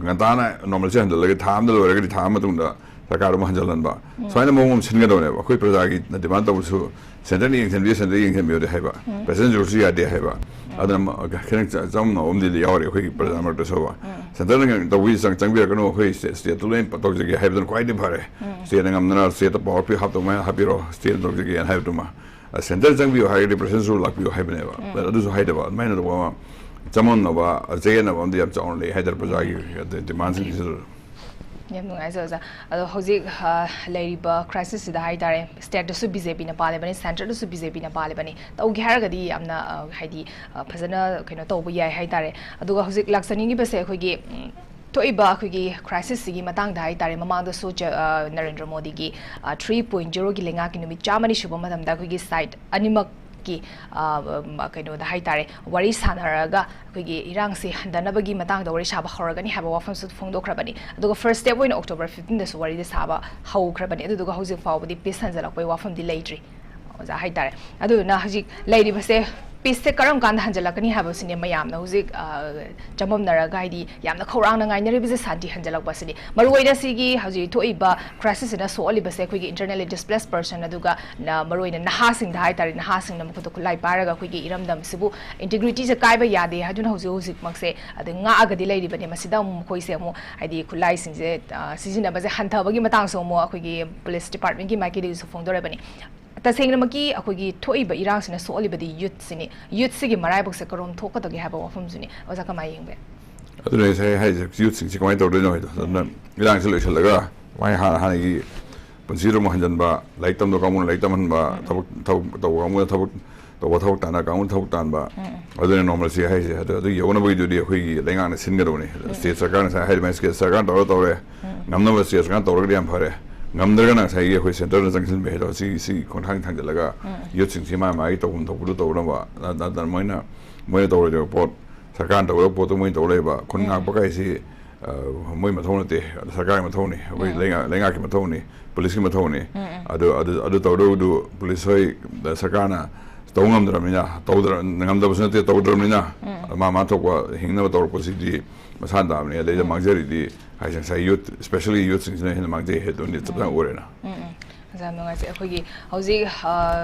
ꯉꯟꯇꯥꯅ ꯅꯣꯔꯃꯦꯜꯁꯤ ꯍꯟꯖꯤꯜꯂꯒ ꯊꯥ ꯑꯃꯗ ꯂꯣꯏꯔꯒꯗꯤ ꯊꯥ ꯑꯃ ꯃꯇꯨꯡꯗ ꯁꯔꯀꯥꯔ ꯑꯃ ꯍꯟꯖꯤꯜꯍꯟꯕ, ꯁꯨꯃꯥꯏꯅ ꯃꯑꯣꯡ ꯑꯃ ꯁꯤꯟꯒꯗꯕꯅꯦꯕ꯫ ꯑꯩꯈꯣꯏ ꯄ꯭ꯔꯖꯥꯒꯤ ꯗꯤꯃꯥꯟ ꯇꯧꯕꯁꯨ ꯁꯦꯟꯇꯔꯅ ꯌꯦꯡꯁꯤꯟꯕꯤꯌꯨ, ꯁꯦꯟꯇꯔ ꯌꯦꯡꯁꯤꯟꯕꯤꯌꯨꯗꯤ ꯍꯥꯏꯕ, ꯄ꯭ꯔꯦꯁꯤꯗꯦꯟꯁꯤꯁꯨ ꯌꯥꯗꯦ ꯍꯥꯏꯕ꯫ ꯑꯗꯨꯅ ꯃ-, ꯈꯤꯇꯪ ꯆ-, ꯆꯃꯝꯅꯕ ꯑꯃꯗꯤ ꯌꯥꯎꯔꯤ ꯑꯩꯈꯣꯏꯒꯤ ꯄ꯭ꯔꯖꯥ ꯃꯔꯛꯇꯁꯨꯕ꯫ ꯁꯦꯟꯇꯔꯅ ꯇꯧꯕꯤ ꯆꯪ-, ꯆꯪꯕꯤꯔꯛꯀꯅꯨ, ꯑꯩꯈꯣꯏ ꯁ꯭ꯇꯦꯠ, ꯁ꯭ꯇꯦꯠꯇꯨ ꯂꯣꯏꯅ ꯇꯧꯖꯒꯦ ꯍꯥꯏꯕꯗꯨꯅ ꯈ꯭ꯋꯥꯏꯗꯒꯤ ꯐꯔꯦ꯫ ꯁ꯭ꯇꯦꯠꯅ ꯉꯝꯗꯅ ꯁ꯭ꯇꯦꯠꯇ ꯄꯋꯥꯔ ꯄꯤ ꯍꯥꯞꯇꯧ ꯃꯌꯥꯝ ꯍꯥꯞꯄꯤꯔꯣ, ꯁ꯭ꯇꯦꯠꯅ ꯇꯧꯖꯒꯦꯅ ꯍꯥꯏꯕꯗꯨꯃ꯫ ꯑ, ꯁꯦꯟꯇꯔ ꯆꯪꯕꯤꯌꯨ ꯍꯥꯏꯔꯒꯗꯤ ꯄ꯭ꯔꯦꯁꯤꯗꯦꯟꯁꯤꯁꯨ ꯂꯥꯛꯄꯤꯌꯨ ꯍꯥꯏꯕꯅꯦꯕ꯫ ꯑꯗꯨꯁꯨ ꯍꯥꯏꯗꯕ, ꯑꯗꯨꯃꯥꯏꯅ ꯇꯧꯕ ꯑꯃ, ꯆꯃꯝꯅꯕ, ꯆꯌꯦꯠꯅꯕ ꯑꯃꯗꯤ ꯌꯥꯝ ꯆꯥꯎꯅ ꯂꯩ ꯍꯥꯏꯇꯥꯔꯦ ꯄ꯭ꯔꯖꯥꯒꯤ ꯗꯤꯃꯥꯟꯁꯤꯡꯁꯤꯗ꯫ ꯌꯥꯝ ꯅꯨꯡꯉꯥꯏꯖꯩ ꯑꯣꯖꯥ꯫ ꯑꯗꯣ ꯍꯧꯖꯤꯛ, ꯑ, ꯂꯩꯔꯤꯕ crisis ꯁꯤꯗ ꯍꯥꯏꯇꯥꯔꯦ, ꯁ꯭ꯇꯦꯠꯇꯁꯨ ꯕꯤ ꯖꯦ ꯄꯤꯅ ꯄꯥꯜꯂꯤꯕꯅꯤ, ꯁꯦꯟꯇꯔꯗꯁꯨ ꯕꯤ ꯖꯦ ꯄꯤꯅ ꯄꯥꯜꯂꯤꯕꯅꯤ꯫ ꯇꯧꯒꯦ ꯍꯥꯏꯔꯒꯗꯤ ꯌꯥꯝꯅ, ꯑ, ꯍꯥꯏꯗꯤ, ꯑ, ꯐꯖꯅ ꯀꯩꯅꯣ ꯇꯧꯕ ꯌꯥꯏ ꯍꯥꯏꯇꯥꯔꯦ꯫ ꯑꯗꯨꯒ ꯍꯧꯖꯤꯛ ꯂꯥꯛꯆꯅꯤꯡꯉꯤꯕꯁꯦ ꯑꯩꯈꯣꯏꯒꯤ, ꯎꯝ, ꯊꯣꯛꯏꯕ ꯑꯩꯈꯣꯏꯒꯤ crisis ꯁꯤꯒꯤ ꯃꯇꯥꯡꯗ ꯍꯥꯏꯇꯥꯔꯦ, ꯃꯃꯥꯡꯗꯁꯨ ꯖ-, ꯑ, ꯅꯔꯦꯟꯗ꯭ꯔ ꯃꯣꯗꯤꯒꯤ, ꯑ, three point zero ꯒꯤ ꯂꯩꯉꯥꯛꯀꯤ ꯅꯨꯃꯤꯠ ꯆꯥꯝꯃꯅꯤ ꯁꯨꯕ ꯃꯇꯝꯗ ꯑꯩꯈꯣꯏꯒꯤ side ꯑꯅꯤꯃꯛ ꯀꯤ, ꯑ, ꯀꯩꯅꯣꯗ ꯍꯥꯏꯇꯥꯔꯦ, ꯋꯥꯔꯤ ꯁꯥꯟꯅꯔꯒ ꯑꯩꯈꯣꯏꯒꯤ ꯏꯔꯥꯡꯁꯤ ꯍꯟꯊꯅꯕꯒꯤ ꯃꯇꯥꯡꯗ ꯋꯥꯔꯤ ꯁꯥꯕ ꯍꯧꯔꯒꯅꯤ ꯍꯥꯏꯕ ꯋꯥꯐꯝꯁꯨ ꯐꯣꯡꯗꯣꯛꯈ꯭ꯔꯕꯅꯤ꯫ ꯑꯗꯨꯒ first step ꯑꯣꯏꯅ October fifteen ꯗꯁꯨ ꯋꯥꯔꯤꯗꯤ ꯁꯥꯕ ꯍꯧꯈ꯭ꯔꯕꯅꯤ꯫ ꯑꯗꯨꯗꯨꯒ ꯍꯧꯖꯤꯛ ꯐꯥꯎꯕꯗꯤ peace ꯍꯟꯖꯜꯂꯛꯄꯒꯤ ꯋꯥꯐꯝꯗꯤ ꯂꯩꯇ꯭ꯔꯤ, ꯑꯣꯖꯥ ꯍꯥꯏꯇꯥꯔꯦ꯫ ꯑꯗꯨꯗꯨꯅ ꯍꯧꯖꯤꯛ ꯂꯩꯔꯤꯕꯁꯦ, peace ꯁꯦ ꯀꯔꯝ ꯀꯥꯟꯗ ꯍꯟꯖꯜꯂꯛꯀꯅꯤ ꯍꯥꯏꯕꯁꯤꯅꯦ ꯃꯌꯥꯝꯅ ꯍꯧꯖꯤꯛ, ꯑ, ꯆꯃꯝꯅꯔꯒ, ꯍꯥꯏꯗꯤ, ꯌꯥꯝꯅ ꯈꯧꯔꯥꯡꯅ ꯉꯥꯏꯅꯔꯤꯕꯁꯦ ꯁꯥꯟꯇꯤ ꯍꯟꯖꯜꯂꯛꯄ ꯑꯁꯤꯅꯤ꯫ ꯃꯔꯨꯑꯣꯏꯅ ꯁꯤꯒꯤ ꯍꯧꯖꯤꯛ ꯊꯣꯛꯏꯕ crisis ꯁꯤꯅ ꯁꯣꯛꯍꯜꯂꯤꯕꯁꯦ ꯑꯩꯈꯣꯏꯒꯤ internally displaced person, ꯑꯗꯨꯒ ꯅ-, ꯃꯔꯨꯑꯣꯏꯅ ꯅꯍꯥꯁꯤꯡꯗ ꯍꯥꯏꯇꯥꯔꯦ, ꯅꯍꯥꯁꯤꯡꯅ ꯃꯈꯨꯠꯇ ꯈꯨꯠꯂꯥꯏ ꯄꯥꯏꯔꯒ ꯑꯩꯈꯣꯏꯒꯤ ꯏꯔꯝꯗꯝꯁꯤꯕꯨ integrity ꯁꯦ ꯀꯥꯏꯕ ꯌꯥꯗꯦ ꯍꯥꯏꯗꯨꯅ ꯍꯧꯖꯤꯛ ꯍꯧꯖꯤꯛꯃꯛꯁꯦ ꯑꯗꯩ ꯉꯥꯛꯑꯒꯗꯤ ꯂꯩꯔꯤꯕꯅꯦ꯫ ꯃꯁꯤꯗ ꯑꯃꯨꯛ ꯃꯈꯣꯏꯁꯦ ꯑꯃꯨꯛ, ꯍꯥꯏꯗꯤ, ꯈꯨꯠꯂꯥꯏꯁꯤꯡꯁꯦ, ꯑ, ꯁꯤꯖꯤꯟꯅꯕꯁꯦ ꯍꯟꯊꯕꯒꯤ ꯃꯇꯥꯡꯁꯨ ꯑꯃꯨꯛ ꯑꯩꯈꯣꯏꯒꯤ police department ꯀꯤ ꯃꯥꯏꯀꯩꯗꯒꯤꯁꯨ ꯐꯣꯡꯗꯣꯔꯛꯄꯅꯤ꯫ ꯇꯁꯦꯡꯅꯃꯛꯀꯤ ꯑꯩꯈꯣꯏꯒꯤ ꯊꯣꯛꯏꯕ ꯏꯔꯥꯡꯁꯤꯅ ꯁꯣꯛꯍꯜꯂꯤꯕꯗꯤ youth ꯁꯤꯅꯤ꯫ Youth ꯁꯤꯒꯤ ꯃꯔꯥꯏꯕꯛꯁꯦ ꯀꯔꯣꯝ ꯊꯣꯛꯀꯗꯒꯦ ꯍꯥꯏꯕ ꯋꯥꯐꯝꯁꯤꯅꯤ꯫ ꯑꯣꯖꯥ, ꯀꯃꯥꯏꯅ ꯌꯦꯡꯕꯤ? ꯑꯗꯨꯅ ꯉꯁꯥꯏ ꯍꯥꯏꯁꯦ, youth ꯁꯤꯡꯁꯤ ꯀꯃꯥꯏꯅ ꯇꯧꯗꯣꯏꯅꯣ ꯍꯥꯏꯗꯣ꯫ ꯑꯗꯨꯅ ꯏꯔꯥꯡꯁꯤ ꯂꯣꯏꯁꯤꯜꯂꯒ ꯃꯥꯏ ꯍꯥꯟꯅ, ꯍꯥꯟꯅꯒꯤ ꯄꯨꯟꯁꯤꯗꯣ ꯑꯃꯨꯛ ꯍꯟꯖꯤꯟꯕ, ꯂꯥꯏꯔꯤꯛ ꯇꯝꯗꯕ ꯀꯥꯡꯕꯨꯅ ꯂꯥꯏꯔꯤꯛ ꯇꯝꯍꯟꯕ, ꯊꯕꯛ, ꯊꯕꯛ ꯇꯧꯕ ꯀꯥꯡꯕꯨꯅ ꯊꯕꯛ ꯇꯧꯕ, ꯊꯕꯛ ꯇꯥꯟꯅ ꯀꯥꯡꯕꯨꯅ ꯊꯕꯛ ꯇꯥꯟꯕ꯫ ꯑꯗꯨꯅ normalcy ꯍꯥꯏꯁꯦ꯫ ꯑꯗꯨ, ꯑꯗꯨ ꯌꯧꯅꯕꯒꯤꯗꯨꯗꯤ ꯑꯩꯈꯣꯏꯒꯤ ꯂꯩꯉꯥꯛꯅ ꯁꯤꯟꯒꯗꯕꯅꯤ꯫ State ꯁꯔꯀꯥꯔꯅ ꯉꯁꯥꯏ ꯍꯥꯏꯔꯤꯕ state ꯁꯔꯀꯥꯔꯅ ꯇꯧꯔ ꯇꯧꯔꯦ꯫ ꯉꯝꯅꯕ state ꯁꯔꯀꯥꯔꯅ ꯇꯧꯔꯒꯗꯤ ꯌꯥꯝ ꯐꯔꯦ꯫ ꯉꯝꯗ꯭ꯔꯒꯅ ꯉꯁꯥꯏꯒꯤ ꯑꯩꯈꯣꯏ centre ꯗ ꯆꯪꯁꯤꯟꯕ ꯍꯥꯏꯗꯣ, ꯁꯤ, ꯁꯤ ꯈꯣꯡꯊꯥꯡ ꯊꯥꯡꯖꯤꯜꯂꯒ youth ꯁꯤꯡꯁꯤ ꯃꯥ ꯃꯥꯒꯤ ꯇꯧꯐꯝ ꯊꯣꯛꯄꯗꯨ ꯇꯧꯅꯕ, ꯅ-, ꯅꯠꯇꯅ ꯃꯣꯏꯅ, ꯃꯣꯏꯅ ꯇꯧꯔꯣꯏꯗꯕ ꯄꯣꯠ, ꯁꯔꯀꯥꯔꯅ ꯇꯧꯒꯗꯕ ꯄꯣꯠꯇꯨ ꯃꯣꯏꯅ ꯇꯧ ꯂꯩꯕ꯫ ꯈꯨꯟ ꯉꯥꯛꯄ ꯀꯥꯏꯁꯤ, ꯑ, ꯃꯣꯏ ꯃꯊꯧ ꯅꯠꯇꯦ, ꯁꯔꯀꯥꯔꯒꯤ ꯃꯊꯧꯅꯤ, ꯑꯩꯈꯣꯏ ꯂꯩꯉꯥꯛ-, ꯂꯩꯉꯥꯛꯀꯤ ꯃꯊꯧꯅꯤ, police ꯀꯤ ꯃꯊꯧꯅꯤ꯫ ꯑꯗꯨ, ꯑꯗꯨ, ꯑꯗꯨ ꯇꯧꯗꯧꯗꯨ police ꯍꯣꯏ, ꯁꯔꯀꯥꯔꯅ ꯇꯧ ꯉꯝꯗ꯭ꯔꯕꯅꯤꯅ, ꯇꯧꯗ꯭ꯔ-, ꯉꯝꯗꯕꯁꯨ ꯅꯠꯇꯦ, ꯇꯧꯗ꯭ꯔꯕꯅꯤꯅ, ꯃꯥ, ꯃꯥ ꯊꯣꯛꯄ ꯍꯤꯡꯅꯕ ꯇꯧꯔꯛꯄꯁꯤꯗꯤ ꯃꯁꯥꯅ ꯇꯥꯕꯅꯤ꯫ ꯑꯗꯩꯗ ꯎꯝ꯫ ꯃꯥꯡꯖꯔꯤꯗꯤ ꯍꯥꯏꯁꯦ ꯉꯁꯥꯏ youth, especially youth ꯁꯤꯡꯁꯤꯅ ꯍꯦꯟꯅ ꯃꯥꯡꯖꯩ ꯍꯥꯏꯗꯣ ꯆꯞ ꯆꯥꯅ ꯎꯔꯦꯅ꯫ ꯎꯝ, ꯎꯝ꯫ ꯑꯣꯖꯥ, ꯌꯥꯝ ꯅꯨꯡꯉꯥꯏꯖꯩ꯫ ꯑꯩꯈꯣꯏꯒꯤ ꯍꯧꯖꯤꯛ, ꯑ,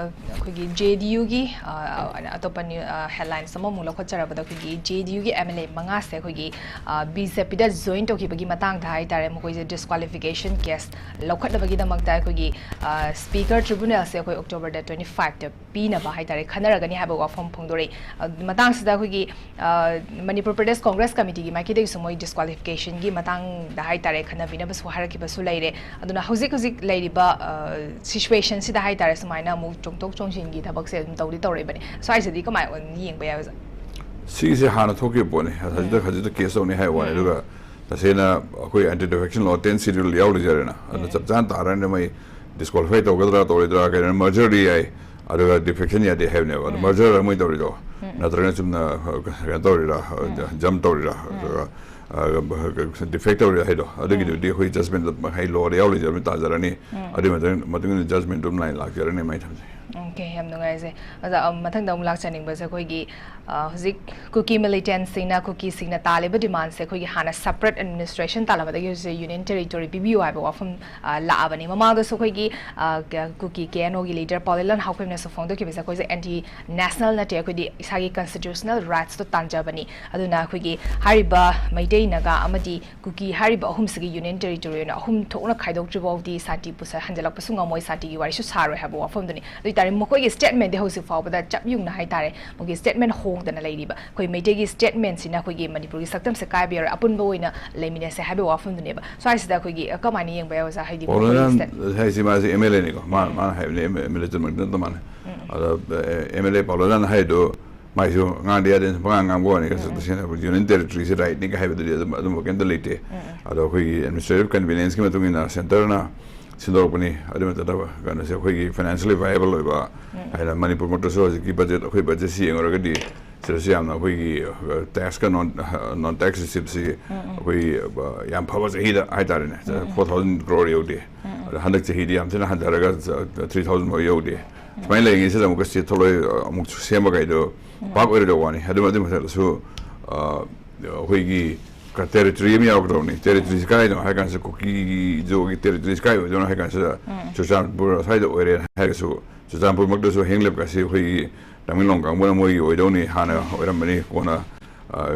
ꯑꯩꯈꯣꯏꯒꯤ ꯖꯦ ꯗꯤ ꯌꯨꯒꯤ, ꯑ, ꯑꯇꯣꯞꯄ ꯅ꯭ꯌꯨ-, ꯑ, headlines ꯑꯃꯃꯨꯛ ꯂꯧꯈꯠꯆꯔꯕꯗ, ꯑꯩꯈꯣꯏꯒꯤ ꯖꯦ ꯗꯤ ꯌꯨꯒꯤ ꯑꯦꯝ ꯑꯦꯜ ꯑꯦ ꯃꯉꯥꯁꯦ ꯑꯩꯈꯣꯏꯒꯤ, ꯑ, ꯕꯤ ꯖꯦ ꯄꯤꯗ join ꯇꯧꯈꯤꯕꯒꯤ ꯃꯇꯥꯡꯗ ꯍꯥꯏꯇꯥꯔꯦ, ꯃꯈꯣꯏꯁꯦ disqualification case ꯂꯧꯈꯠꯅꯕꯒꯤꯗꯃꯛꯇ ꯑꯩꯈꯣꯏꯒꯤ, ꯑ, speaker tribunalꯁꯦ ꯑꯩꯈꯣꯏ October date twenty fiveꯇ ꯄꯤꯅꯕ ꯍꯥꯏꯇꯥꯔꯦ, ꯈꯟꯅꯔꯒꯅꯤ ꯍꯥꯏꯕ ꯋꯥꯐꯝ ꯐꯣꯡꯗꯣꯔꯛꯏ꯫ ꯑ, ꯃꯇꯥꯡꯁꯤꯗ ꯑꯩꯈꯣꯏꯒꯤ, ꯑ, ꯃꯅꯤꯄꯨꯔ ꯄ꯭ꯔꯗꯦꯁ ꯀꯣꯡꯒ꯭ꯔꯦꯁ ꯀꯃꯤꯇꯤꯒꯤ ꯃꯥꯏꯀꯩꯗꯒꯤꯁꯨ ꯃꯣꯏ disqualificationꯒꯤ ꯃꯇꯥꯡꯗ ꯍꯥꯏꯇꯥꯔꯦ, ꯈꯟꯅꯕꯤꯅꯕꯁꯨ ꯍꯥꯏꯔꯛꯈꯤꯕꯁꯨ ꯂꯩꯔꯦ꯫ ꯑꯗꯨꯅ ꯍꯧꯖꯤꯛ ꯍꯧꯖꯤꯛ ꯂꯩꯔꯤꯕ, ꯑ, situationꯁꯤꯗ ꯍꯥꯏꯇꯥꯔꯦ, ꯁꯨꯃꯥꯏꯅ ꯑꯃꯨꯛ ꯆꯣꯡꯊꯣꯛ ꯆꯣꯡꯁꯤꯟꯒꯤ ꯊꯕꯛꯁꯦ ꯑꯗꯨꯝ ꯇꯧꯗꯤ ꯇꯧꯔꯛꯏꯕꯅꯤ꯫ ꯁ꯭ꯋꯥꯏꯁꯤꯗꯤ ꯀꯃꯥꯏꯅ ꯌꯦꯡꯕ ꯌꯥꯏ, ꯑꯣꯖꯥ? ꯁꯤꯒꯤꯁꯦ ꯍꯥꯟꯅ ꯊꯣꯛꯈꯤꯕ ꯄꯣꯠꯅꯤ꯫ ꯍꯧꯖꯤꯛꯇ, ꯎꯝ꯫ ꯍꯧꯖꯤꯛꯇ case ꯇꯧꯅꯤ ꯍꯥꯏꯕ ꯋꯥꯅꯤ꯫ ꯎꯝ꯫ ꯑꯗꯨꯒ ꯇꯁꯦꯡꯅ ꯑꯩꯈꯣꯏ anti defection law tenth schedule ꯌꯥꯎ ꯂꯩꯖꯔꯦꯅ꯫ ꯑꯗꯨꯅ, ꯎꯝ꯫ ꯆꯞ ꯆꯥꯅ ꯇꯥꯔꯅꯤ ꯃꯣꯏ disqualify ꯇꯧꯒꯗ꯭ꯔꯥ ꯇꯧꯔꯣꯏꯗ꯭ꯔꯥ꯫ ꯀꯩꯅꯣ, mergerꯗꯤ ꯌꯥꯏ, ꯑꯗꯨꯒ defection ꯌꯥꯗꯦ ꯍꯥꯏꯕꯅꯦꯕ꯫ ꯑꯗꯨ, ꯎꯝ꯫ Merger ꯃꯣꯏ ꯇꯧꯔꯤꯗꯣ, ꯎꯝ꯫ ꯅꯠꯇ꯭ꯔꯒꯅ ꯆꯨꯝꯅ, ꯑ, ꯀꯩꯅꯣ ꯇꯧꯔꯤꯔꯥ, ꯑ, ꯎꯝ꯫ Jump ꯇꯧꯔꯤꯔꯥ, ꯎꯝ꯫ ꯑꯗꯨꯒ, ꯑ, defect ꯇꯧꯔꯤꯔꯥ ꯍꯥꯏꯗꯣ, ꯑꯗꯨꯒꯤꯗꯨꯗꯤ ꯑꯩꯈꯣꯏ judgment ꯃꯈꯩ lawꯗ ꯌꯥꯎ ꯂꯩꯖꯕꯅꯤ, ꯇꯥꯖꯔꯅꯤ꯫ ꯎꯝ꯫ ꯑꯗꯨꯒꯤ ꯃꯇꯨꯡ, ꯃꯇꯨꯡ ꯏꯟꯅ judgment ꯑꯗꯨꯝ line ꯂꯥꯛꯆꯔꯅꯤ, ꯃꯥꯏ ꯊꯝꯖꯩ꯫ OK, ꯌꯥꯝ ꯅꯨꯡꯉꯥꯏꯖꯩ꯫ ꯑꯣꯖꯥ, ꯑ, ꯃꯊꯪꯗ ꯑꯃꯨꯛ ꯂꯥꯛꯆꯅꯤꯡꯕꯁꯦ ꯑꯩꯈꯣꯏꯒꯤ, ꯑ, ꯍꯧꯖꯤꯛ ꯀꯨꯀꯤ militantꯁꯤꯡꯅ, ꯀꯨꯀꯤꯁꯤꯡꯅ ꯇꯥꯜꯂꯤꯕ demandꯁꯦ ꯑꯩꯈꯣꯏꯒꯤ ꯍꯥꯟꯅ separate administration ꯇꯥꯜꯂꯝꯕꯗꯒꯤ ꯍꯧꯖꯤꯛ union territory ꯄꯤꯕꯤꯌꯨ ꯍꯥꯏꯕ ꯋꯥꯐꯝ, ꯑ, ꯂꯥꯛꯑꯕꯅꯤ꯫ ꯃꯃꯥꯡꯗꯁꯨ ꯑꯩꯈꯣꯏꯒꯤ, ꯑ, ꯀ-, ꯀꯨꯀꯤ ꯀꯦ ꯑꯦꯟ ꯑꯣꯒꯤ leader ꯄꯥꯎꯂꯦꯂꯣꯟ ꯍꯥꯎꯈ꯭ꯔꯦꯝꯅꯁꯨ ꯐꯣꯡꯗꯣꯛꯈꯤꯕꯁꯦ, ꯑꯩꯈꯣꯏꯁꯦ anti national ꯅꯠꯇꯦ, ꯑꯩꯈꯣꯏꯗꯤ ꯏꯁꯥꯒꯤ constitutional rightsꯇꯣ ꯇꯥꯟꯖꯕꯅꯤ꯫ ꯑꯗꯨꯅ ꯑꯩꯈꯣꯏꯒꯤ ꯍꯥꯏꯔꯤꯕ ꯃꯩꯇꯩ, ꯅꯥꯒꯥ ꯑꯃꯗꯤ ꯀꯨꯀꯤ ꯍꯥꯏꯔꯤꯕ ꯑꯍꯨꯝꯁꯤꯒꯤ union territory ꯑꯣꯏꯅ ꯑꯍꯨꯝ ꯊꯣꯛꯅ ꯈꯥꯏꯗꯣꯛꯇ꯭ꯔꯤ ꯐꯥꯎꯗꯤ ꯁꯥꯟꯇꯤ ꯄꯨꯁ-, ꯍꯟꯖꯤꯜꯂꯛꯄꯁꯨ ꯉꯝꯃꯣꯏ, ꯁꯥꯟꯇꯤꯒꯤ ꯋꯥꯔꯤꯁꯨ ꯁꯥꯔꯣꯏ ꯍꯥꯏꯕ ꯋꯥꯐꯝꯗꯨꯅꯤ꯫ ꯑꯗꯨ ꯑꯣꯏꯇꯥꯔꯗꯤ ꯃꯈꯣꯏꯒꯤ statementꯗꯤ ꯍꯧꯖꯤꯛ ꯐꯥꯎꯕꯗ ꯆꯞ ꯌꯨꯡꯅ ꯍꯥꯏꯇꯥꯔꯦ, ꯃꯈꯣꯏꯒꯤ statement ꯍꯣꯡꯗꯅ ꯂꯩꯔꯤꯕ꯫ ꯑꯩꯈꯣꯏ ꯃꯩꯇꯩꯒꯤ statementꯁꯤꯅ ꯑꯩꯈꯣꯏꯒꯤ ꯃꯅꯤꯄꯨꯔꯒꯤ ꯁꯛꯇꯝꯁꯦ ꯀꯥꯏꯕ ꯌꯥꯔꯣꯏ, ꯑꯄꯨꯟꯕ ꯑꯣꯏꯅ ꯂꯩꯃꯤꯟꯅꯁꯦ ꯍꯥꯏꯕ ꯋꯥꯐꯝꯗꯨꯅꯦꯕ꯫ ꯁ꯭ꯋꯥꯏꯁꯤꯗ ꯑꯩꯈꯣꯏꯒꯤ, ꯑ, ꯀꯃꯥꯏꯅ ꯌꯦꯡꯕ ꯌꯥꯏ, ꯑꯣꯖꯥ? ꯍꯥꯏꯗꯤ ꯃꯈꯣꯏꯒꯤ ꯄꯥꯎꯂꯣꯂꯥꯟ state- ꯍꯥꯏꯁꯤ ꯃꯥꯁꯤ ꯑꯦꯝ ꯑꯦꯜ ꯑꯦꯅꯤꯀꯣ, ꯃꯥ-, ꯎꯝ꯫ ꯃꯥꯅ ꯍꯥꯏꯕꯅꯤ, ꯑꯦꯝ-, ꯑꯦꯝ ꯑꯦꯜ ꯑꯦ ꯆꯨꯝꯃꯛꯇꯤ ꯅꯠꯇ ꯃꯥꯅ꯫ ꯎꯝ꯫ ꯑꯗ, ꯑꯦ-, ꯑꯦꯝ ꯑꯦꯜ ꯑꯦ ꯄꯥꯎꯂꯣꯂꯥꯟ ꯍꯥꯏꯗꯣ ꯃꯥꯏꯁꯨ ꯉꯥꯡꯗ ꯌꯥꯗꯦ, ꯄꯉꯥꯡ ꯉꯥꯡꯕ ꯋꯥꯅꯤ꯫ ꯎꯝ꯫ ꯇꯁꯦꯡꯅ union territoryꯁꯦ rightꯅꯤꯒ ꯍꯥꯏꯕꯗꯨꯗꯤ ꯑꯗꯨꯝ, ꯑꯗꯨꯝꯕ ꯀꯩꯝꯇ ꯂꯩꯇꯦ꯫ ꯎꯝ, ꯎꯝ꯫ ꯑꯗꯣ ꯑꯩꯈꯣꯏꯒꯤ administrative convenienceꯀꯤ ꯃꯇꯨꯡ ꯏꯟꯅ centreꯅ ꯁꯤꯟꯗꯣꯔꯛꯄꯅꯤ꯫ ꯑꯗꯨ ꯅꯠꯇꯅ ꯀꯩꯅꯣꯁꯦ, ꯑꯩꯈꯣꯏꯒꯤ financially viable ꯑꯣꯏꯕ, ꯎꯝ꯫ ꯍꯥꯏꯅ ꯃꯅꯤꯄꯨꯔꯃꯛꯇꯁꯨ ꯍꯧꯖꯤꯛꯀꯤ budget, ꯑꯩꯈꯣꯏ budgetꯁꯤ ꯌꯦꯡꯉꯨꯔꯒꯗꯤ ꯁꯤꯗꯁꯨ ꯌꯥꯝꯅ ꯑꯩꯈꯣꯏꯒꯤ, ꯑ, tax ꯀ non, non tax receiptꯁꯤ, ꯎꯝ, ꯎꯝ꯫ ꯑꯩꯈꯣꯏꯒꯤ, ꯑ, ꯌꯥꯝ ꯐꯕ ꯆꯍꯤꯗ ꯍꯥꯏꯇꯥꯔꯦꯅꯦ, ꯎꯝ, ꯎꯝ꯫ Four thousand crore ꯌꯧꯗꯦ꯫ ꯎꯝ, ꯎꯝ꯫ ꯑꯗ ꯍꯟꯗꯛ ꯆꯍꯤꯗꯤ ꯌꯥꯝ ꯊꯤꯅ ꯍꯟꯊꯔꯒ, ꯑ, three thousand ꯐꯥꯎ ꯌꯧꯗꯦ꯫ ꯎꯝ꯫ ꯁꯨꯃꯥꯏꯅ ꯂꯩꯔꯤꯉꯩꯁꯤꯗ ꯑꯃꯨꯛꯀ state ꯊꯣꯛꯂꯛꯑꯣꯏ, ꯑ, ꯑꯃꯨꯛ ꯁꯦꯝꯕ ꯀꯥꯏꯗꯣ ꯎꯝ꯫ ꯄꯥꯛ ꯑꯣꯏꯔꯣꯏꯗꯧꯕ ꯋꯥꯅꯤ꯫ ꯑꯗꯨ, ꯑꯗꯨ ꯃꯊꯛꯇꯁꯨ, ꯑ, ꯑꯩꯈꯣꯏꯒꯤ ꯀ-, territory ꯑꯃ ꯌꯥꯎꯔꯛꯀꯗꯧꯕꯅꯤ꯫ Territoryꯁꯤ ꯀꯥꯏꯗꯅꯣ ꯍꯥꯏ ꯀꯥꯟꯁꯤꯗ, ꯀꯨꯀꯤꯒꯤ territoryꯁꯤ ꯀꯥꯏ ꯑꯣꯏꯗꯣꯏꯅꯣ ꯍꯥꯏ ꯀꯥꯟꯁꯤꯗ, ꯎꯝ꯫ ꯆꯨꯔꯆꯥꯟꯄꯨꯔ ꯑꯁ꯭ꯋꯥꯏꯗ ꯑꯣꯏꯔꯦꯅ ꯍꯥꯏꯔꯒꯁꯨ, ꯆꯨꯔꯆꯥꯟꯄꯨꯔꯃꯛꯇꯁꯨ ꯍꯦꯡꯂꯞꯀꯁꯤ ꯑꯩꯈꯣꯏꯒꯤ ꯇꯃꯦꯡꯂꯣꯡ ꯀꯥꯡꯕꯨꯅ ꯃꯣꯏꯒꯤ ꯑꯣꯏꯗꯧꯅꯤ, ꯍꯥꯟꯅ ꯑꯣꯏꯔꯝꯕꯅꯤ, ꯀꯣꯟꯅ, ꯑ,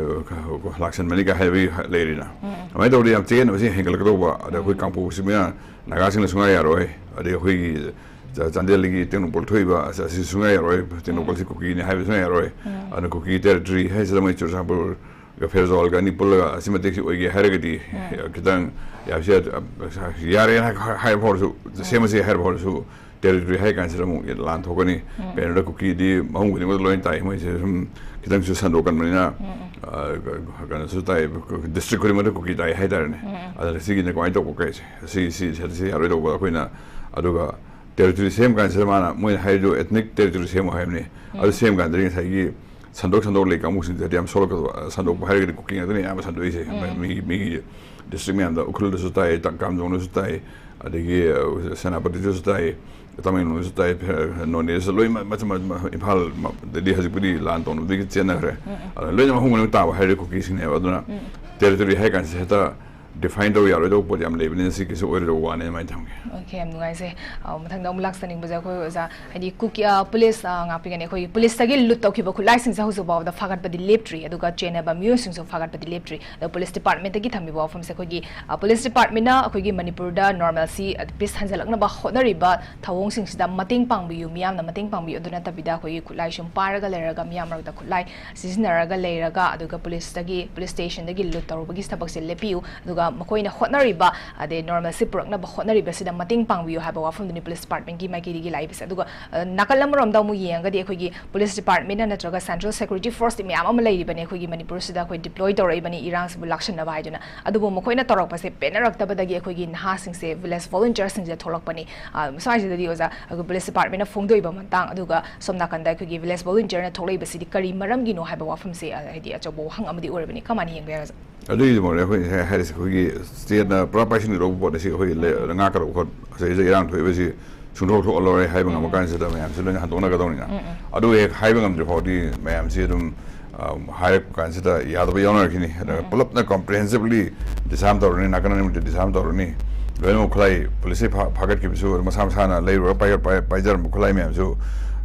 ꯂꯥꯛꯁꯟꯕꯅꯤ ꯀꯥꯏ ꯍꯥꯏꯕꯒꯤ ꯂꯩꯔꯤꯅ꯫ ꯎꯝ꯫ ꯑꯗꯨꯃꯥꯏꯅ ꯇꯧꯔꯗꯤ ꯌꯥꯝ ꯆꯌꯦꯠꯅꯕꯁꯤ ꯍꯦꯟꯒꯠꯂꯛꯀꯗꯧꯕ꯫ ꯑꯗ ꯑꯩꯈꯣꯏ ꯎꯝ꯫ ꯀꯥꯡꯄꯣꯛꯄꯁꯤꯅ ꯅꯥꯒꯥꯁꯤꯡꯅ ꯁꯨꯡꯌꯥ ꯌꯥꯔꯣꯏ, ꯑꯗꯩ ꯑꯩꯈꯣꯏꯒꯤ ꯆ-, ꯆꯥꯟꯗꯦꯜꯗꯒꯤ ꯇꯦꯡꯅꯧꯄꯜ ꯊꯣꯛꯏꯕ ꯑꯁ-, ꯑꯁꯤ ꯁꯨꯡꯌꯥ ꯌꯥꯔꯣꯏ, ꯇꯦꯡꯅꯧꯄꯜꯁꯤ ꯎꯝ꯫ ꯀꯨꯀꯤꯅꯤ ꯍꯥꯏꯕ ꯁꯨꯡꯌꯥ ꯌꯥꯔꯣꯏ꯫ ꯎꯝ꯫ ꯑꯗꯨꯅ ꯀꯨꯀꯤ territory ꯍꯥꯏꯁꯤꯗ ꯃꯣꯏ ꯆꯨꯔꯆꯥꯟꯄꯨꯔꯒ ꯐꯦꯔꯖꯥꯋꯥꯜꯒ ꯑꯅꯤ ꯄꯨꯜꯂꯒ ꯑꯁꯤ ꯃꯇꯦꯛꯁꯤ ꯑꯣꯏꯒꯦ ꯍꯥꯏꯔꯒꯗꯤ, ꯎꯝ꯫ ꯈꯤꯇꯪ ꯌꯥꯕꯁꯤ ꯌꯥ-, ꯌꯥꯔꯦꯅ ꯍꯥꯏ-, ꯍꯥꯏꯔ ꯐꯥꯎꯔꯁꯨ, ꯎꯝ꯫ ꯁꯦꯝꯃꯁꯤ ꯍꯥꯏꯔ ꯐꯥꯎꯔꯁꯨ, territory ꯍꯥꯏ ꯀꯥꯟꯁꯤꯗ ꯑꯃꯨꯛ ꯂꯥꯟ ꯊꯣꯛꯀꯅꯤ꯫ ꯎꯝ꯫ ꯀꯩꯅꯣꯗ ꯀꯨꯀꯤꯗꯤ ꯃꯐꯝ ꯈꯨꯗꯤꯡꯃꯛꯇ ꯂꯣꯏꯅ ꯇꯥꯏ꯫ ꯃꯣꯏꯁꯦ ꯁꯨꯝ ꯈꯤꯇꯪꯁꯨ ꯁꯟꯗꯣꯛꯀꯟꯕꯅꯤꯅ, ꯎꯝ, ꯎꯝ꯫ ꯑ, ꯀ-, ꯀꯩꯅꯣꯁꯨ ꯇꯥꯏ, district ꯈꯨꯗꯤꯡꯃꯛꯇ ꯀꯨꯀꯤ ꯇꯥꯏ ꯍꯥꯏꯇꯥꯔꯦꯅꯦ꯫ ꯎꯝ, ꯎꯝ꯫ ꯑꯗ ꯁꯤꯒꯤꯅ ꯀꯃꯥꯏꯅ ꯇꯧꯕ ꯀꯩꯁꯦ? ꯁꯤ, ꯁꯤ, ꯁꯤ, ꯁꯤ ꯌꯥꯔꯣꯏꯗꯧꯕ ꯑꯩꯈꯣꯏꯅ꯫ ꯑꯗꯨꯒ territory ꯁꯦꯝ ꯀꯥꯟꯁꯤꯗ ꯃꯥꯅ, ꯃꯣꯏꯅ ꯍꯥꯏꯔꯤꯗꯣ ethnic territory ꯁꯦꯝꯃꯣ ꯍꯥꯏꯕꯅꯤ꯫ ꯑꯗꯨ ꯎꯝ꯫ ꯁꯦꯝ ꯀꯥꯟꯗꯗꯤ ꯉꯁꯥꯏꯒꯤ ꯁꯟꯗꯣꯛ ꯁꯟꯗꯣꯛ ꯂꯩ ꯀꯥꯡꯕꯨꯁꯤꯡꯗꯗꯤ ꯌꯥꯝ ꯁꯣꯛꯂꯛꯀꯗꯕ꯫ ꯁꯟꯗꯣꯛꯄ ꯍꯥꯏꯔꯒꯗꯤ ꯀꯨꯀꯤ ꯉꯥꯛꯇꯅꯤ ꯑꯌꯥꯝꯕ ꯁꯟꯗꯣꯛꯏꯁꯦ꯫ ꯎꯝ꯫ ꯃꯤꯒꯤ, ꯃꯤꯒꯤ district ꯃꯌꯥꯝꯗ, ꯎꯈ꯭ꯔꯨꯜꯗꯁꯨ ꯇꯥꯏ, ꯇ-, ꯀꯥꯝꯖꯣꯡꯗꯁꯨ ꯇꯥꯏ, ꯑꯗꯒꯤ, ꯑ, ꯁꯦꯅꯥꯄꯇꯤꯗꯁꯨ ꯇꯥꯏ, ꯇꯃꯦꯡꯂꯣꯡꯗꯁꯨ ꯇꯥꯏ, ꯐꯦ-, ꯅꯣꯅꯦꯗꯁꯨ ꯂꯣꯏ ꯃ-, ꯃꯆ-, ꯃ-, ꯃ-, ꯏꯝꯐꯥꯜ, ꯃ-, ꯗꯗꯤ ꯍꯧꯖꯤꯛꯄꯨꯗꯤ ꯂꯥꯟ ꯇꯧꯅꯕꯗꯒꯤ ꯆꯦꯟꯅꯈ꯭ꯔꯦ꯫ ꯎꯝ, ꯎꯝ꯫ ꯑꯗꯨꯅ ꯂꯣꯏꯅ ꯃꯐꯝ ꯈꯨꯗꯤꯡꯃꯛ ꯇꯥꯕ ꯍꯥꯏꯔꯗꯤ ꯀꯨꯀꯤꯁꯤꯡꯅꯦꯕ꯫ ꯑꯗꯨꯅ ꯎꯝ꯫ Territory ꯍꯥꯏ ꯀꯥꯟꯁꯤꯗ ꯍꯦꯛꯇ define ꯇꯧ ꯌꯥꯔꯣꯏꯗꯧꯕ ꯄꯣꯠ ꯌꯥꯝ ꯂꯩꯕꯅꯤꯅ ꯁꯤ ꯀꯩꯁꯨ ꯑꯣꯏꯔꯣꯏꯗꯧꯕ ꯋꯥꯅꯤ ꯑꯗꯨꯃꯥꯏꯅ ꯊꯝꯒꯦ꯫ Okay, ꯌꯥꯝ ꯅꯨꯡꯉꯥꯏꯖꯩ꯫ ꯑ, ꯃꯊꯪꯗ ꯑꯃꯨꯛ ꯂꯥꯛꯆꯅꯤꯡꯕꯁꯦ ꯑꯩꯈꯣꯏ ꯑꯣꯖꯥ, ꯍꯥꯏꯗꯤ ꯀꯨꯀꯤ, ꯑ, ꯄꯨꯂꯤꯁ, ꯑ, ꯉꯥꯛꯄꯤꯒꯅꯤ, ꯑꯩꯈꯣꯏꯒꯤ ꯄꯨꯂꯤꯁꯇꯒꯤ loot ꯇꯧꯈꯤꯕ ꯈꯨꯠꯂꯥꯏꯁꯤꯡꯁꯦ ꯍꯧꯖꯤꯛ ꯐꯥꯎꯕꯗ ꯐꯥꯒꯠꯄꯗꯤ ꯂꯦꯞꯇ꯭ꯔꯤ, ꯑꯗꯨꯒ ꯆꯦꯟꯅꯕ ꯃꯤꯑꯣꯏꯁꯤꯡꯁꯨ ꯐꯥꯒꯠꯄꯗꯤ ꯂꯦꯞꯇ꯭ꯔꯤ꯫ ꯑꯗꯣ ꯄꯨꯂꯤꯁ departmentꯇꯒꯤ ꯊꯝꯕꯤꯕ ꯋꯥꯐꯝꯁꯦ ꯑꯩꯈꯣꯏꯒꯤ, ꯑ, ꯄꯨꯂꯤꯁ departmentꯅ ꯑꯩꯈꯣꯏꯒꯤ ꯃꯅꯤꯄꯨꯔꯗ normalcy, ꯑ, peace ꯍꯟꯖꯜꯂꯛꯅꯕ ꯍꯣꯠꯅꯔꯤꯕ ꯊꯧꯑꯣꯡꯁꯤꯡꯁꯤꯗ ꯃꯇꯦꯡ ꯄꯥꯡꯕꯤꯌꯨ, ꯃꯤꯌꯥꯝꯅ ꯃꯇꯦꯡ ꯄꯥꯡꯕꯤꯌꯨ, ꯑꯗꯨ ꯅꯠꯇꯕꯤꯗ ꯑꯩꯈꯣꯏꯒꯤ ꯈꯨꯠꯂꯥꯏ ꯁꯨꯝ ꯄꯥꯏꯔꯒ ꯂꯩꯔꯒ ꯃꯤꯌꯥꯝ ꯃꯔꯛꯇ ꯈꯨꯠꯂꯥꯏ ꯁꯤꯖꯤꯟꯅꯔꯒ ꯂꯩꯔꯒ, ꯑꯗꯨꯒ ꯄꯨꯂꯤꯁꯇꯒꯤ, ꯄꯨꯂꯤꯁ stationꯗꯒꯤ loot ꯇꯧꯔꯨꯕꯒꯤ ꯊꯕꯛꯁꯦ ꯂꯦꯞꯄꯤꯌꯨ, ꯑꯗꯨꯒ ꯃꯈꯣꯏꯅ ꯍꯣꯠꯅꯔꯤꯕ, ꯑꯗꯩ normalcy ꯄꯨꯔꯛꯅꯕ ꯍꯣꯠꯅꯔꯤꯕꯁꯤꯗ ꯃꯇꯦꯡ ꯄꯥꯡꯕꯤꯌꯨ ꯍꯥꯏꯕ ꯋꯥꯐꯝꯗꯨꯅꯤ ꯄꯨꯂꯤꯁ departmentꯀꯤ ꯃꯥꯏꯀꯩꯗꯒꯤ ꯂꯥꯛꯏꯕꯁꯦ꯫ ꯑꯗꯨꯒ, ꯑ, ꯅꯥꯀꯜ ꯑꯃꯔꯣꯝꯗ ꯑꯃꯨꯛ ꯌꯦꯡꯉꯒꯗꯤ ꯑꯩꯈꯣꯏꯒꯤ ꯄꯨꯂꯤꯁ departmentꯅ ꯅꯠꯇ꯭ꯔꯒ central security forceꯇꯤ ꯃꯌꯥꯝ ꯑꯃ ꯂꯩꯔꯤꯕꯅꯤ ꯑꯩꯈꯣꯏꯒꯤ ꯃꯅꯤꯄꯨꯔꯁꯤꯗ, ꯑꯩꯈꯣꯏ deploy ꯇꯧꯔꯛꯏꯕꯅꯤ ꯏꯔꯥꯡꯁꯤꯕꯨ ꯂꯥꯛꯁꯤꯟꯅꯕ ꯍꯥꯏꯗꯨꯅ꯫ ꯑꯗꯨꯕꯨ ꯃꯈꯣꯏꯅ ꯇꯧꯔꯛꯄꯁꯦ ꯄꯦꯟꯅꯔꯛꯇꯕꯗꯒꯤ ꯑꯩꯈꯣꯏꯒꯤ ꯅꯍꯥꯁꯤꯡꯁꯦ, village volunteerꯁꯤꯡꯁꯦ ꯊꯣꯛꯂꯛꯄꯅꯤ꯫ ꯑ, ꯁ꯭ꯋꯥꯏꯁꯤꯗꯗꯤ ꯑꯣꯖꯥ, ꯑꯩꯈꯣꯏ ꯄꯨꯂꯤꯁ departmentꯅ ꯐꯣꯡꯗꯣꯛꯏꯕ ꯃꯇꯥꯡ, ꯑꯗꯨꯒ ꯁꯣꯝ ꯅꯥꯀꯟꯗ ꯑꯩꯈꯣꯏꯒꯤ village volunteerꯅ ꯊꯣꯛꯂꯛꯏꯕꯁꯤꯗꯤ ꯀꯔꯤ ꯃꯔꯝꯒꯤꯅꯣ ꯍꯥꯏꯕ ꯋꯥꯐꯝꯁꯦ, ꯑ, ꯍꯥꯏꯗꯤ ꯑꯆꯧꯕ ꯋꯥꯍꯪ ꯑꯃꯗꯤ ꯑꯣꯏꯔꯕꯅꯤ꯫ ꯀꯃꯥꯏꯅ ꯌꯦꯡꯕ ꯌꯥꯏ, ꯑꯣꯖꯥ? ꯑꯗꯨꯒꯤꯗꯤ ꯃꯣꯔꯦ ꯑꯩꯈꯣꯏ ꯉꯁꯥꯏ ꯍꯥꯏꯔꯤꯁꯦ ꯑꯩꯈꯣꯏꯒꯤ stateꯅ ꯄꯨꯔꯥ ꯄꯥꯏꯁꯤꯟꯒꯗꯧꯕ ꯄꯣꯠꯅꯤ꯫ ꯁꯤ ꯑꯩꯈꯣꯏ ꯂꯩ-, ꯉꯥꯛꯀꯗꯧꯕ ꯈꯣꯠ-, ꯁꯤꯗꯩꯁꯤꯗ ꯏꯔꯥꯡ ꯊꯣꯛꯏꯕꯁꯤ ꯁꯨꯡꯊꯣꯛ ꯊꯣꯛꯍꯜꯂꯔꯣꯏ ꯍꯥꯏꯕ ꯉꯝꯕ ꯎꯝ꯫ ꯀꯥꯟꯁꯤꯗ ꯃꯌꯥꯝꯁꯤ ꯂꯣꯏꯅ ꯍꯟꯗꯣꯛꯅꯒꯗꯧꯅꯤꯅ꯫ ꯎꯝ, ꯎꯝ꯫ ꯑꯗꯨ ꯍꯦꯛ ꯍꯥꯏꯕ ꯉꯝꯗ꯭ꯔꯤ ꯐꯥꯎꯗꯤ ꯃꯌꯥꯝꯁꯤ ꯑꯗꯨꯝ, ꯍꯥꯏꯔꯛꯄ ꯀꯥꯟꯁꯤꯗ ꯌꯥꯗꯕ ꯌꯥꯎꯅꯔꯛꯈꯤꯅꯤ꯫ ꯑꯗꯨꯒ ꯄꯨꯂꯞꯅ comprehensively disarm ꯇꯧꯔꯅꯤ, ꯅꯥꯀꯟ ꯑꯅꯤꯃꯛꯇ disarm ꯇꯧꯔꯅꯤ꯫ ꯂꯣꯏꯅꯃꯛ ꯈꯨꯠꯂꯥꯏ ꯄꯨꯂꯤꯁꯁꯦ ꯐꯥ- ꯐꯥꯒꯠꯈꯤꯕꯁꯨ ꯃꯁꯥ ꯃꯁꯥꯅ ꯂꯩꯔꯨꯔꯒ ꯄꯥꯏ- ꯄꯥꯏ- ꯄꯥꯏꯖꯔꯝꯕ ꯈꯨꯠꯂꯥꯏ ꯃꯌꯥꯝꯁꯨ,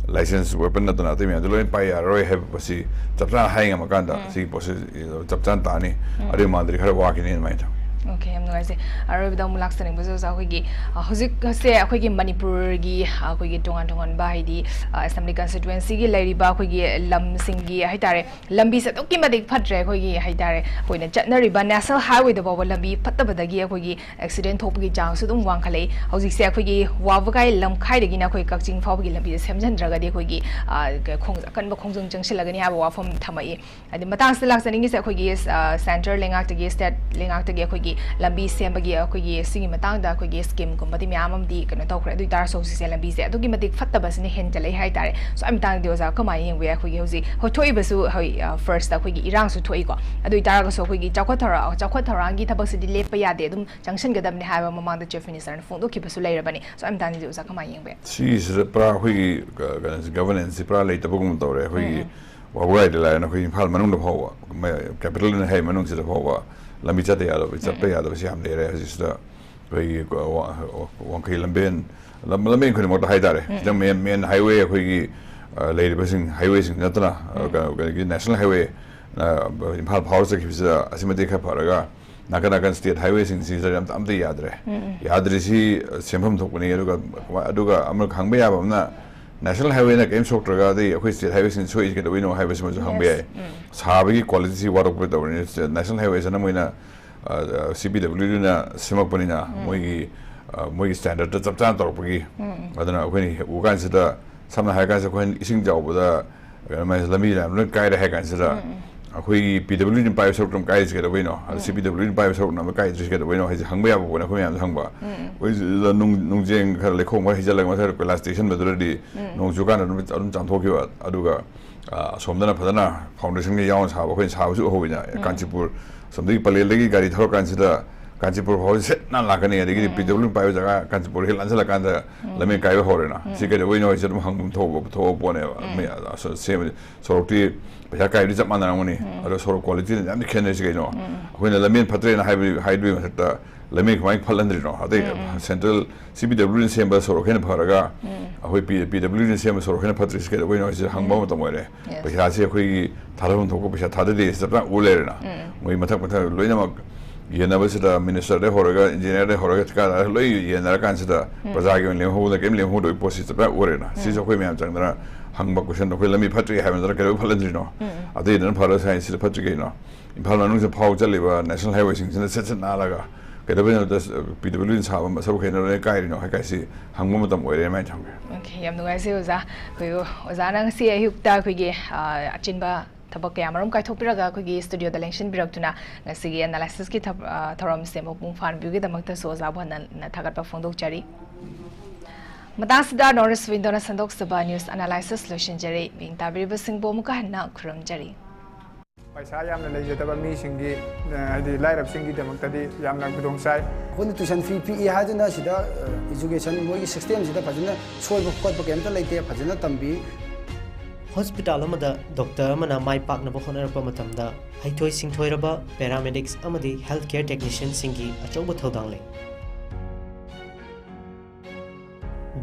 license weapon ꯅꯠꯇꯅ ꯑꯇꯩ ꯃꯌꯥꯝꯁꯨ ꯂꯣꯏ ꯄꯥꯏ ꯌꯥꯔꯔꯣꯏ ꯍꯥꯏꯕꯁꯤ ꯆꯞ ꯆꯥꯅ ꯍꯥꯏ ꯉꯝꯃꯀꯥꯟꯗ ꯁꯤꯒꯤ ꯄꯣꯠꯁꯤ ꯆꯞ ꯆꯥꯅ ꯇꯥꯅꯤ꯫ ꯑꯗꯨꯒꯤ ꯃꯥꯟꯗꯗꯤ ꯈꯔ ꯋꯥꯈꯤꯅꯤ ꯑꯗꯨꯃꯥꯏꯅ ꯇꯧ꯫ ꯑꯣꯀꯦ, ꯌꯥꯝ ꯅꯨꯡꯉꯥꯏꯖꯩ꯫ ꯑꯔꯣꯏꯕꯗ ꯑꯃꯨꯛ ꯂꯥꯛꯆꯅꯤꯡꯕꯁꯦ ꯑꯣꯖꯥ, ꯑꯩꯈꯣꯏꯒꯤ ꯑ, ꯍꯧꯖꯤꯛꯁꯦ ꯑꯩꯈꯣꯏꯒꯤ ꯃꯅꯤꯄꯨꯔꯒꯤ ꯑ, ꯑꯩꯈꯣꯏꯒꯤ ꯇꯣꯉꯥꯟ ꯇꯣꯉꯥꯟꯕ, ꯍꯥꯏꯗꯤ ꯑ, assembly constituencyꯒꯤ ꯂꯩꯔꯤꯕ ꯑꯩꯈꯣꯏꯒꯤ ꯂꯝꯁꯤꯡꯒꯤ ꯍꯥꯏꯇꯥꯔꯦ, ꯂꯝꯕꯤꯁꯦ ꯑꯗꯨꯛꯀꯤ ꯃꯇꯤꯛ ꯐꯠꯇ꯭ꯔꯦ꯫ ꯑꯩꯈꯣꯏꯒꯤ ꯍꯥꯏꯇꯥꯔꯦ, ꯑꯩꯈꯣꯏꯅ ꯆꯠꯅꯔꯤꯕ national highwayꯗ ꯐꯥꯎꯕ ꯂꯝꯕꯤ ꯐꯠꯇꯕꯗꯒꯤ ꯑꯩꯈꯣꯏꯒꯤ accident ꯊꯣꯛꯄꯒꯤ chanceꯁꯨ ꯑꯗꯨꯝ ꯋꯥꯡꯈꯠꯂꯛꯏ꯫ ꯍꯧꯖꯤꯛꯁꯦ ꯑꯩꯈꯣꯏꯒꯤ ꯋꯥꯕꯒꯥꯏ ꯂꯝꯈꯥꯏꯗꯒꯤꯅ ꯑꯩꯈꯣꯏ ꯀꯛꯆꯤꯡ ꯐꯥꯎꯕꯒꯤ ꯂꯝꯕꯤꯁꯦ ꯁꯦꯝꯖꯤꯟꯗ꯭ꯔꯒꯗꯤ ꯑꯩꯈꯣꯏꯒꯤ ꯑ, ꯈꯣꯡ- ꯑꯀꯟꯕ ꯈꯣꯡꯖꯪ ꯆꯪꯁꯤꯜꯂꯒꯅꯤ ꯍꯥꯏꯕ ꯋꯥꯐꯝ ꯊꯝꯃꯛꯏ꯫ ꯍꯥꯏꯗꯤ ꯃꯇꯥꯡꯁꯤꯗ ꯂꯥꯛꯆꯅꯤꯡꯉꯤꯁꯦ, ꯑꯩꯈꯣꯏꯒꯤ ꯑ, centre ꯂꯩꯉꯥꯛꯇꯒꯤ, state ꯂꯩꯉꯥꯛꯇꯒꯤ ꯑꯩꯈꯣꯏꯒꯤ ꯂꯝꯕꯤ ꯁꯦꯝꯕꯒꯤ ꯑꯩꯈꯣꯏꯒꯤ ꯁꯤꯒꯤ ꯃꯇꯥꯡꯗ ꯑꯩꯈꯣꯏꯒꯤ schemeꯒꯨꯝꯕꯗꯤ ꯃꯌꯥꯝ ꯑꯃꯗꯤ ꯀꯩꯅꯣ ꯇꯧꯈ꯭ꯔꯦ꯫ ꯑꯗꯨ ꯑꯣꯏꯇꯥꯔꯁꯨ ꯍꯧꯖꯤꯛꯁꯦ ꯂꯝꯕꯤꯁꯦ ꯑꯗꯨꯛꯀꯤ ꯃꯇꯤꯛ ꯐꯠꯇꯕꯁꯤꯅ ꯍꯦꯟꯖꯜꯂꯛꯏ ꯍꯥꯏꯇꯥꯔꯦ꯫ So ꯑꯗꯨꯒꯤ ꯃꯇꯥꯡꯗꯗꯤ ꯑꯣꯖꯥ ꯀꯃꯥꯏꯅ ꯌꯦꯡꯕ ꯌꯥꯏ? ꯑꯩꯈꯣꯏꯒꯤ ꯍꯧꯖꯤꯛ ꯊꯣꯛꯏꯕꯁꯨ ꯍꯣꯏ, ꯑ, firstꯇ ꯑꯩꯈꯣꯏꯒꯤ ꯏꯔꯥꯡꯁꯨ ꯊꯣꯛꯏꯀꯣ꯫ ꯑꯗꯨ ꯑꯣꯏꯇꯥꯔꯒꯁꯨ ꯑꯩꯈꯣꯏꯒꯤ ꯆꯥꯎꯈꯠ ꯊꯧꯔꯥꯡ, ꯆꯥꯎꯈꯠ ꯊꯧꯔꯥꯡꯒꯤ ꯊꯕꯛꯁꯤꯗꯤ ꯂꯦꯞꯄ ꯌꯥꯗꯦ, ꯑꯗꯨꯝ ꯆꯪꯁꯤꯟꯒꯗꯕꯅꯤ ꯍꯥꯏꯕ ꯃꯃꯥꯡꯗ Chief Ministerꯅ ꯐꯣꯡꯗꯣꯛꯈꯤꯕꯁꯨ ꯂꯩꯔꯕꯅꯤ꯫ So ꯑꯗꯨꯒꯤ ꯃꯇꯥꯡꯗꯗꯤ ꯑꯣꯖꯥ ꯀꯃꯥꯏꯅ ꯌꯦꯡꯕ ꯌꯥꯏ? ꯁꯤꯒꯤꯁꯤꯗ ꯄꯨꯔꯥ ꯑꯩꯈꯣꯏꯒꯤ ꯀ- ꯀꯩꯅꯣꯁꯤ, governanceꯁꯤ ꯄꯨꯔꯥ ꯂꯩꯇꯕꯒꯨꯝ ꯇꯧꯔꯦ꯫ ꯑꯩꯈꯣꯏꯒꯤ ꯋꯥꯕꯒꯥꯏꯗ ꯂꯥꯏꯔꯅ ꯑꯩꯈꯣꯏ ꯏꯝꯐꯥꯜ ꯃꯅꯨꯡꯗ ꯐꯥꯎꯕ, ꯃ- capitalꯅ ꯍꯥꯏ ꯃꯅꯨꯡꯁꯤꯗ ꯐꯥꯎꯕ ꯂꯝꯕꯤ ꯆꯠꯇ ꯌꯥꯗꯕ, ꯆꯠꯄ ꯌꯥꯗꯕꯁꯤ ꯌꯥꯝ ꯂꯩꯔꯦ꯫ ꯍꯧꯖꯤꯛꯁꯤꯗ ꯑꯩꯈꯣꯏꯒꯤ ꯋꯥ- ꯋꯥꯡꯈꯩ ꯂꯝꯕꯦꯟ, ꯂꯝ- ꯂꯝꯕꯦꯟ ꯈꯨꯗꯤꯡꯃꯛꯇ ꯍꯥꯏꯇꯥꯔꯦ, ꯁꯤꯗ main main highway, ꯑꯩꯈꯣꯏꯒꯤ ꯑ, ꯂꯩꯔꯤꯕꯁꯤꯡ, highwayꯁꯤꯡ ꯅꯠꯇꯅ, ꯑ, ꯀꯩꯅꯣ- ꯀꯩꯅꯣꯒꯤ national highway, ꯑ, ꯏꯝꯐꯥꯜ ꯐꯥꯎꯔ ꯆꯠꯈꯤꯕꯁꯤꯗ ꯑꯁꯤ ꯃꯇꯤꯛ ꯈꯔ ꯐꯔꯒ, ꯅꯥꯀꯟ ꯅꯥꯀꯟ state highwayꯁꯤꯡꯁꯤꯗ ꯑꯝꯇ ꯑꯝꯇ ꯌꯥꯗ꯭ꯔꯦ꯫ ꯌꯥꯗ꯭ꯔꯤꯁꯤ, ꯑ, ꯁꯦꯝꯐꯝ ꯊꯣꯛꯄꯅꯤ꯫ ꯑꯗꯨꯒ ꯑꯗꯨꯒ ꯑꯃꯅ ꯍꯪꯕ ꯌꯥꯕ ꯑꯃꯅ, national highwayꯅ ꯀꯔꯤꯝ ꯁꯣꯛꯇ꯭ꯔꯒ ꯑꯗꯩ ꯑꯩꯈꯣꯏ state highwayꯁꯤꯡ ꯁꯣꯛꯏꯁꯤ ꯀꯩꯗꯧꯕꯩꯅꯣ ꯍꯥꯏꯕꯁꯤꯃꯁꯨ ꯍꯪꯕ ꯌꯥꯏ꯫ ꯁꯥꯕꯒꯤ qualityꯁꯤ ꯋꯥꯠꯂꯛꯄ ꯇꯧꯔꯤꯅꯤ꯫ National highwayꯁꯤꯅ ꯃꯣꯏꯅ, ꯑ, ꯑ, CPWDꯅ ꯁꯦꯝꯃꯛꯄꯅꯤꯅ ꯃꯣꯏꯒꯤ, ꯑ, ꯃꯣꯏꯒꯤ standardꯇ ꯆꯞ ꯆꯥꯅ ꯇꯧꯔꯛꯄꯒꯤ, ꯑꯗꯨꯅ ꯑꯩꯈꯣꯏꯅ ꯎ ꯀꯥꯟꯁꯤꯗ, ꯁꯝꯅ ꯍꯥꯏꯔ ꯀꯥꯟꯁꯤꯗ ꯑꯩꯈꯣꯏꯅ ꯏꯁꯤꯡ ꯆꯥꯎꯕꯗ ꯀꯩꯅꯣ ꯍꯥꯏꯁꯦ, ꯂꯝꯕꯤ ꯃꯌꯥꯝ ꯂꯣꯏ ꯀꯥꯏꯔꯦ ꯍꯥꯏ ꯀꯥꯟꯁꯤꯗ, ꯑꯩꯈꯣꯏꯒꯤ PWDꯅ ꯄꯥꯏꯕ ꯁꯔꯨꯛꯇ ꯑꯗꯨꯝ ꯀꯥꯏꯔꯤꯁꯤ ꯀꯩꯗꯧꯕꯩꯅꯣ? ꯑꯗ CPWDꯅ ꯄꯥꯏꯕ ꯁꯔꯨꯛꯅ ꯑꯃ ꯀꯥꯏꯗ꯭ꯔꯤꯁꯤ ꯀꯩꯗꯧꯕꯩꯅꯣ ꯍꯥꯏꯁꯦ ꯍꯪꯕ ꯌꯥꯕ ꯄꯣꯠꯅꯤ꯫ ꯑꯩꯈꯣꯏ ꯃꯌꯥꯝꯁꯨ ꯍꯪꯕ꯫ ꯑꯩꯈꯣꯏ ꯁꯤꯗ ꯅꯨꯡ- ꯅꯨꯡꯖꯦꯡ ꯈꯔ, ꯂꯩꯈꯣꯝ ꯈꯔ ꯍꯩꯖꯤꯜꯂꯒ ꯃꯊꯛꯇ ꯀꯣꯏꯂꯥꯁ ꯇꯩꯁꯟꯕꯗꯨꯗꯗꯤ ꯅꯣꯡ ꯆꯨꯀꯥꯟꯗ ꯑꯗꯨꯝ ꯑꯗꯨꯝ ꯆꯥꯝꯊꯣꯛꯈꯤꯕ꯫ ꯑꯗꯨꯒ, ꯑ, ꯑꯁꯣꯝꯗꯅ ꯐꯖꯅ foundationꯒ ꯌꯥꯎꯅ ꯁꯥꯕ, ꯑꯩꯈꯣꯏꯅ ꯁꯥꯕꯁꯨ ꯎꯍꯧꯋꯤꯅ꯫ ꯀꯥꯟꯆꯤꯄꯨꯔ ꯑꯁꯣꯝꯗꯒꯤ ꯄꯂꯦꯜꯗꯒꯤ ꯒꯥꯔꯤ ꯊꯧꯔꯀꯥꯟꯁꯤꯗ ꯀꯥꯟꯆꯤꯄꯨꯔ ꯐꯥꯎꯕ ꯁꯦꯠ ꯅꯥꯟ ꯂꯥꯛꯀꯅꯤ꯫ ꯑꯗꯒꯤꯗꯤ ꯄꯤ ꯗꯕ꯭ꯂꯤꯌꯨ ꯄꯥꯏꯕ ꯖꯒꯥ ꯀꯥꯟꯆꯤꯄꯨꯔ ꯍꯦꯛ ꯂꯥꯟꯁꯤꯜꯂꯀꯥꯟꯗ ꯂꯝꯕꯤ ꯀꯥꯏꯕ ꯍꯧꯔꯦꯅ꯫ ꯁꯤ ꯀꯩꯗꯧꯕꯩꯅꯣ ꯍꯥꯏꯁꯦ ꯑꯗꯨꯝ ꯍꯪꯐꯝ ꯊꯣꯛꯄ ꯊꯣꯛꯄ ꯄꯣꯠꯅꯦꯕ꯫ ꯃꯤ ꯑꯁ-, ꯁꯦꯝꯕꯁꯦ ꯁꯣꯔꯣꯛꯇꯤ ꯄꯩꯁꯥ ꯀꯥꯏꯕꯗꯤ ꯆꯞ ꯃꯥꯟꯅꯔꯝꯒꯅꯤ꯫ ꯑꯗꯣ ꯁꯣꯔꯣꯛ ꯀ꯭ꯋꯥꯂꯤꯇꯤꯅ ꯌꯥꯝꯅ ꯈꯦꯠꯅꯔꯤꯁꯦ ꯀꯩꯅꯣ? ꯑꯩꯈꯣꯏꯅ ꯂꯝꯕꯦꯟ ꯐꯠꯇ꯭ꯔꯦꯅ ꯍꯥꯏꯕ, ꯍꯥꯏꯕꯒꯤ ꯃꯊꯛꯇ ꯂꯝꯕꯤ ꯀꯃꯥꯏꯅ ꯐꯠꯍꯟꯗ꯭ꯔꯤꯅꯣ? ꯑꯇꯩ ꯁꯦꯟꯇ꯭ꯔꯦꯜ ꯁꯤ ꯄꯤ ꯗꯕ꯭ꯂꯤꯌꯨꯅ ꯁꯦꯝꯕ ꯁꯣꯔꯣꯛ ꯍꯦꯟꯅ ꯐꯔꯒ ꯑꯩꯈꯣꯏ ꯄꯤ, ꯄꯤ ꯗꯕ꯭ꯂꯤꯌꯨꯅ ꯁꯦꯝꯕ ꯁꯣꯔꯣꯛ ꯍꯦꯟꯅ ꯐꯠꯇ꯭ꯔꯤꯁꯤ ꯀꯩꯗꯧꯕꯩꯅꯣ ꯍꯥꯏꯁꯦ ꯍꯪꯕ ꯃꯇꯝ ꯑꯣꯏꯔꯦ꯫ Yes. ꯄꯩꯁꯥꯁꯤ ꯑꯩꯈꯣꯏꯒꯤ ꯊꯥꯗꯐꯝ ꯊꯣꯛꯄ ꯄꯩꯁꯥ ꯊꯥꯗꯗꯦ ꯍꯥꯏꯁꯦ ꯆꯞ ꯆꯥꯅ ꯎ ꯂꯩꯔꯦꯅ꯫ ꯃꯣꯏ ꯃꯊꯛ ꯃꯊꯛ ꯂꯣꯏꯅꯃꯛ ꯌꯦꯟꯅꯕꯁꯤꯗ ꯃꯤꯅꯤꯁꯇꯔꯗꯩ ꯍꯧꯔꯒ ꯏꯟꯖꯤꯅꯤꯌꯔꯗꯩ ꯍꯧꯔꯒ ꯊꯤꯀꯥꯗꯥꯔ ꯂꯣꯏ ꯌꯦꯟꯅꯔꯀꯥꯟꯁꯤꯗ ꯄ꯭ꯔꯖꯥꯒꯤ ꯑꯣꯏꯅ ꯂꯦꯝꯍꯧꯕꯗ ꯀꯔꯤꯝ ꯂꯦꯝꯍꯧꯗꯕꯒꯤ ꯄꯣꯠꯁꯤ ꯆꯞ ꯆꯥꯅ ꯎꯔꯦꯅ꯫ ꯁꯤꯁꯨ ꯑꯩꯈꯣꯏ ꯃꯌꯥꯝ ꯆꯪꯗꯅ ꯍꯪꯕ ꯀꯣꯏꯁꯟꯗꯣ ꯑꯩꯈꯣꯏ ꯂꯝꯕꯤ ꯐꯠꯇ꯭ꯔꯤ ꯍꯥꯏꯕ ꯅꯠꯇꯅ ꯀꯩꯗꯧꯕꯩ ꯐꯠꯍꯟꯗ꯭ꯔꯤꯅꯣ? ꯑꯇꯩꯗꯅ ꯐꯔ ꯁꯥꯏꯟꯁꯁꯤꯗ ꯐꯠꯇ꯭ꯔꯤ ꯀꯩꯅꯣ? ꯏꯝꯐꯥꯜ ꯃꯅꯨꯡꯁꯤꯗ ꯐꯥꯎ ꯆꯠꯂꯤꯕ ꯅꯦꯁꯅꯦꯜ ꯍꯥꯏꯋꯦꯁꯤꯡꯁꯤꯅ ꯁꯠ ꯁꯠ ꯅꯥꯜꯂꯒ ꯀꯩꯗꯧꯕꯩꯅꯣꯗ ꯄꯤ ꯗꯕ꯭ꯂꯤꯌꯨꯅ ꯁꯥꯕ ꯁꯔꯨꯛ ꯍꯦꯟꯅ ꯂꯣꯏꯅ ꯀꯥꯏꯔꯤꯅꯣ ꯍꯥꯏ ꯀꯥꯏꯁꯤ ꯍꯪꯕ ꯃꯇꯝ ꯑꯣꯏꯔꯦ ꯍꯥꯏꯅ ꯊꯝꯒꯦ꯫ Okay, ꯌꯥꯝ ꯅꯨꯡꯉꯥꯏꯖꯩ ꯑꯣꯖꯥ꯫ ꯑꯩꯈꯣꯏ ꯑꯣꯖꯥꯅ ꯉꯁꯤ ꯑꯌꯨꯛꯇ ꯑꯩꯈꯣꯏꯒꯤ, ꯑ, ꯑꯆꯤꯟꯕ ꯊꯕꯛ ꯀꯌꯥ ꯃꯔꯨꯝ ꯀꯥꯏꯊꯣꯛꯄꯤꯔꯒ ꯑꯩꯈꯣꯏꯒꯤ ꯁ꯭ꯇꯨꯗꯤꯑꯣꯗ ꯂꯦꯡꯁꯤꯟꯕꯤꯔꯛꯇꯨꯅ ꯉꯁꯤꯒꯤ ꯑꯦꯅꯥꯂꯥꯏꯁꯤꯁꯀꯤ ꯊꯕ-, ꯑ, ꯊꯧꯔꯝꯁꯦ ꯃꯄꯨꯡ ꯐꯥꯍꯟꯕꯤꯕꯒꯤꯗꯃꯛꯇꯁꯨ ꯑꯣꯖꯥꯕꯨ ꯍꯟꯅ ꯍꯟꯅ ꯊꯥꯒꯠꯄ ꯐꯣꯡꯗꯣꯛꯆꯔꯤ꯫ ꯃꯇꯥꯡꯁꯤꯗ ꯅꯣꯔꯠ ꯏꯁ ꯋꯤꯟꯗꯣꯅ ꯁꯟꯗꯣꯛꯆꯕ ꯅ꯭ꯌꯨꯁ ꯑꯦꯅꯥꯂꯥꯏꯁꯤꯁ ꯂꯣꯏꯁꯤꯟꯖꯔꯦ꯫ ꯃꯤꯡ ꯇꯥꯕꯤꯔꯤꯕꯁꯤꯡꯕꯨ ꯑꯃꯨꯛꯀ ꯍꯟꯅ ꯈꯨꯔꯨꯝꯖꯔꯤ꯫ ꯄꯩꯁꯥ ꯌꯥꯝꯅ ꯂꯩꯖꯗꯕ ꯃꯤꯁꯤꯡꯒꯤ, ꯑ, ꯍꯥꯏꯗꯤ ꯂꯥꯏꯔꯕꯁꯤꯡꯒꯤꯗꯃꯛꯇꯗꯤ ꯌꯥꯝꯅ ꯈꯨꯗꯣꯡ ꯆꯥꯏ꯫ ꯑꯩꯈꯣꯏꯅ tuition fee ꯄꯤꯛꯏ ꯍꯥꯏꯗꯨꯅ ꯁꯤꯗ, ꯑ, education ꯃꯣꯏꯒꯤ systemꯁꯤꯗ ꯐꯖꯅ ꯁꯣꯏꯕ ꯈꯣꯠꯄ ꯀꯩꯝꯇ ꯂꯩꯇꯦ, ꯐꯖꯅ ꯇꯝꯕꯤ꯫ ꯍꯣꯁꯄꯤꯇꯥꯜ ꯑꯃꯗ ꯗꯣꯛꯇꯔ ꯑꯃꯅ ꯃꯥꯏ ꯄꯥꯛꯅꯕ ꯍꯣꯠꯅꯔꯛꯄ ꯃꯇꯝꯗ ꯍꯩꯊꯣꯏ ꯁꯤꯡꯊꯣꯏꯔꯕ paramedics ꯑꯃꯗꯤ health care technicianꯁꯤꯡꯒꯤ ꯑꯆꯧꯕ ꯊꯧꯗꯥꯡ ꯂꯩ꯫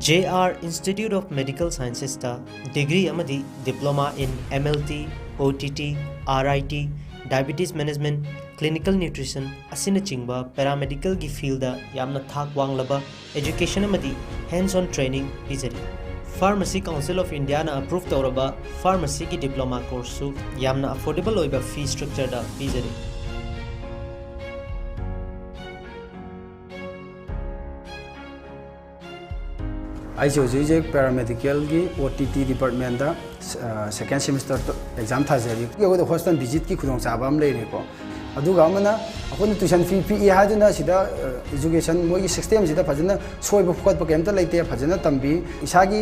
J R Institute of Medical Sciencesꯇ degree ꯑꯃꯗꯤ diploma in M L T, O T T, R I T, diabetes management, clinical nutrition ꯑꯁꯤꯅꯆꯤꯡꯕ paramedicalꯒꯤ fieldꯗ ꯌꯥꯝꯅ ꯊꯥꯛ ꯋꯥꯡꯂꯕ education ꯑꯃꯗꯤ hands-on training ꯄꯤꯖꯔꯤ꯫ Pharmacy Council of Indiaꯅ approve ꯇꯧꯔꯕ pharmacyꯒꯤ diploma courseꯁꯨ ꯌꯥꯝꯅ affordable ꯑꯣꯏꯕ fee structureꯗ ꯄꯤꯖꯔꯤ꯫ ꯑꯩꯁꯦ ꯍꯧꯖꯤꯛ ꯍꯧꯖꯤꯛ paramedicalꯒꯤ O T T departmentꯇ, ꯑ, second semester exam ꯊꯥꯖꯔꯤ꯫ ꯑꯩꯈꯣꯏꯗ hostel visitꯀꯤ ꯈꯨꯗꯣꯡꯆꯥꯕ ꯑꯃ ꯂꯩꯔꯦꯀꯣ꯫ ꯑꯗꯨꯒ ꯑꯃꯅ ꯑꯩꯈꯣꯏꯅ tuition fee ꯄꯤꯛꯏ ꯍꯥꯏꯗꯨꯅ ꯁꯤꯗ, ꯑ, education ꯃꯣꯏꯒꯤ systemꯁꯤꯗ ꯐꯖꯅ ꯁꯣꯏꯕ ꯈꯣꯠꯄ ꯀꯩꯝꯇ ꯂꯩꯇꯦ, ꯐꯖꯅ ꯇꯝꯕꯤ꯫ ꯏꯁꯥꯒꯤ,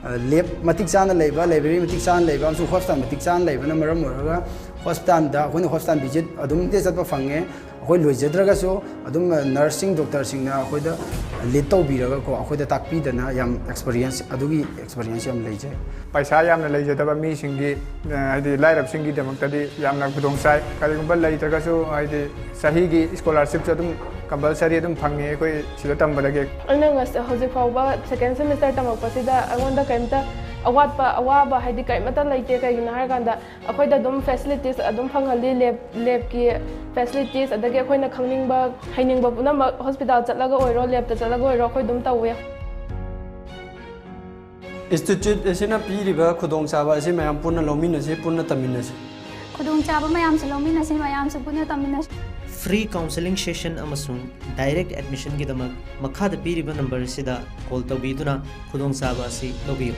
ꯑ, lab ꯃꯇꯤꯛ ꯆꯥꯅ ꯂꯩꯕ, library ꯃꯇꯤꯛ ꯆꯥꯅ ꯂꯩꯕ ꯑꯃꯁꯨꯡ hostel ꯃꯇꯤꯛ ꯆꯥꯅ ꯂꯩꯕꯅ ꯃꯔꯝ ꯑꯣꯏꯔꯒ ꯍꯣꯁꯄꯤꯇꯥꯜꯗ ꯑꯩꯈꯣꯏꯅ ꯍꯣꯁꯄꯤꯇꯥꯜ ꯚꯤꯖꯤꯠ ꯑꯗꯨꯝ ꯆꯠꯄ ꯐꯪꯉꯦ꯫ ꯑꯩꯈꯣꯏ ꯂꯣꯏꯖꯗ꯭ꯔꯒꯁꯨ ꯑꯗꯨꯝ ꯅꯔꯁꯁꯤꯡ, ꯗꯣꯛꯇꯔꯁꯤꯡꯅ ꯑꯩꯈꯣꯏꯗ ꯂꯤꯗ ꯇꯧꯕꯤꯔꯒꯀꯣ, ꯑꯩꯈꯣꯏꯗ ꯇꯥꯛꯄꯤꯗꯅ ꯌꯥꯝ ꯑꯦꯛꯁꯄꯔꯤꯌꯦꯟꯁ, ꯑꯗꯨꯒꯤ ꯑꯦꯛꯁꯄꯔꯤꯌꯦꯟꯁ ꯌꯥꯝ ꯂꯩꯖꯩ꯫ ꯄꯩꯁꯥ ꯌꯥꯝꯅ ꯂꯩꯖꯗꯕ ꯃꯤꯁꯤꯡꯒꯤ, ꯑ, ꯍꯥꯏꯗꯤ ꯂꯥꯏꯔꯕꯁꯤꯡꯒꯤꯗꯃꯛꯇꯗꯤ ꯌꯥꯝꯅ ꯈꯨꯗꯣꯡ ꯆꯥꯏ꯫ ꯀꯔꯤꯒꯨꯝꯕ ꯂꯩꯇ꯭ꯔꯒꯁꯨ ꯍꯥꯏꯗꯤ ꯆꯍꯤꯒꯤ ꯁ꯭ꯀꯣꯂꯥꯔꯁꯤꯞꯁꯨ ꯑꯗꯨꯝ ꯀꯝꯄꯜꯁꯔꯤ ꯑꯗꯨꯝ ꯐꯪꯉꯦ ꯑꯩꯈꯣꯏ ꯁꯤꯗ ꯇꯝꯕꯗꯒꯤ꯫ ꯑꯩꯅ ꯉꯁ-, ꯍꯧꯖꯤꯛ ꯐꯥꯎꯕ ꯁꯦꯀꯦꯟ ꯁꯦꯃꯤꯁꯇꯔ ꯇꯝꯃꯛꯄꯁꯤꯗ ꯑꯩꯉꯣꯟꯗ ꯀꯔꯤꯝꯇ ꯑꯋꯥꯠꯄ, ꯑꯋꯥꯕ ꯍꯥꯏꯗꯤ ꯀꯔꯤꯃꯠꯇ ꯂꯩꯇꯦ꯫ ꯀꯩꯒꯤꯅꯣ ꯍꯥꯏꯔꯀꯥꯟꯗ ꯑꯩꯈꯣꯏꯗ ꯑꯗꯨꯝ ꯐꯦꯁꯤꯂꯤꯇꯤꯁ ꯑꯗꯨꯝ ꯐꯪꯍꯜꯂꯤ꯫ ꯂꯦꯕ, ꯂꯦꯕꯀꯤ ꯐꯦꯁꯤꯂꯤꯇꯤꯁ, ꯑꯗꯒꯤ ꯑꯩꯈꯣꯏꯅ ꯈꯪꯅꯤꯡꯕ, ꯍꯩꯅꯤꯡꯕ ꯄꯨꯝꯅꯃꯛ ꯍꯣꯁꯄꯤꯇꯥꯜ ꯆꯠꯂꯒ ꯑꯣꯏꯔꯣ, ꯂꯦꯕꯇ ꯆꯠꯂꯒ ꯑꯣꯏꯔꯣ, ꯑꯩꯈꯣꯏ ꯑꯗꯨꯝ ꯇꯧꯋꯦ꯫ ꯏꯟꯁꯇꯤꯇ꯭ꯌꯨꯠ ꯑꯁꯤꯅ ꯄꯤꯔꯤꯕ ꯈꯨꯗꯣꯡꯆꯥꯕ ꯑꯁꯤ ꯃꯌꯥꯝ ꯄꯨꯟꯅ ꯂꯧꯃꯤꯟꯅꯁꯤ, ꯄꯨꯟꯅ ꯇꯝꯃꯤꯟꯅꯁꯤ꯫ ꯈꯨꯗꯣꯡꯆꯥꯕ ꯃꯌꯥꯝꯁꯨ ꯂꯧꯃꯤꯟꯅꯁꯤ, ꯃꯌꯥꯝꯁꯨ ꯄꯨꯟꯅ ꯇꯝꯃꯤꯟꯅꯁꯤ꯫ Free counselling session ꯑꯃꯁꯨꯡ direct admissionꯒꯤꯗꯃꯛ ꯃꯈꯥꯗ ꯄꯤꯔꯤꯕ ꯅꯝꯕꯔ ꯑꯁꯤꯗ ꯀꯣꯜ ꯇꯧꯕꯤꯗꯨꯅ ꯈꯨꯗꯣꯡꯆꯥꯕ ꯑꯁꯤ ꯂꯧꯕꯤꯌꯨ꯫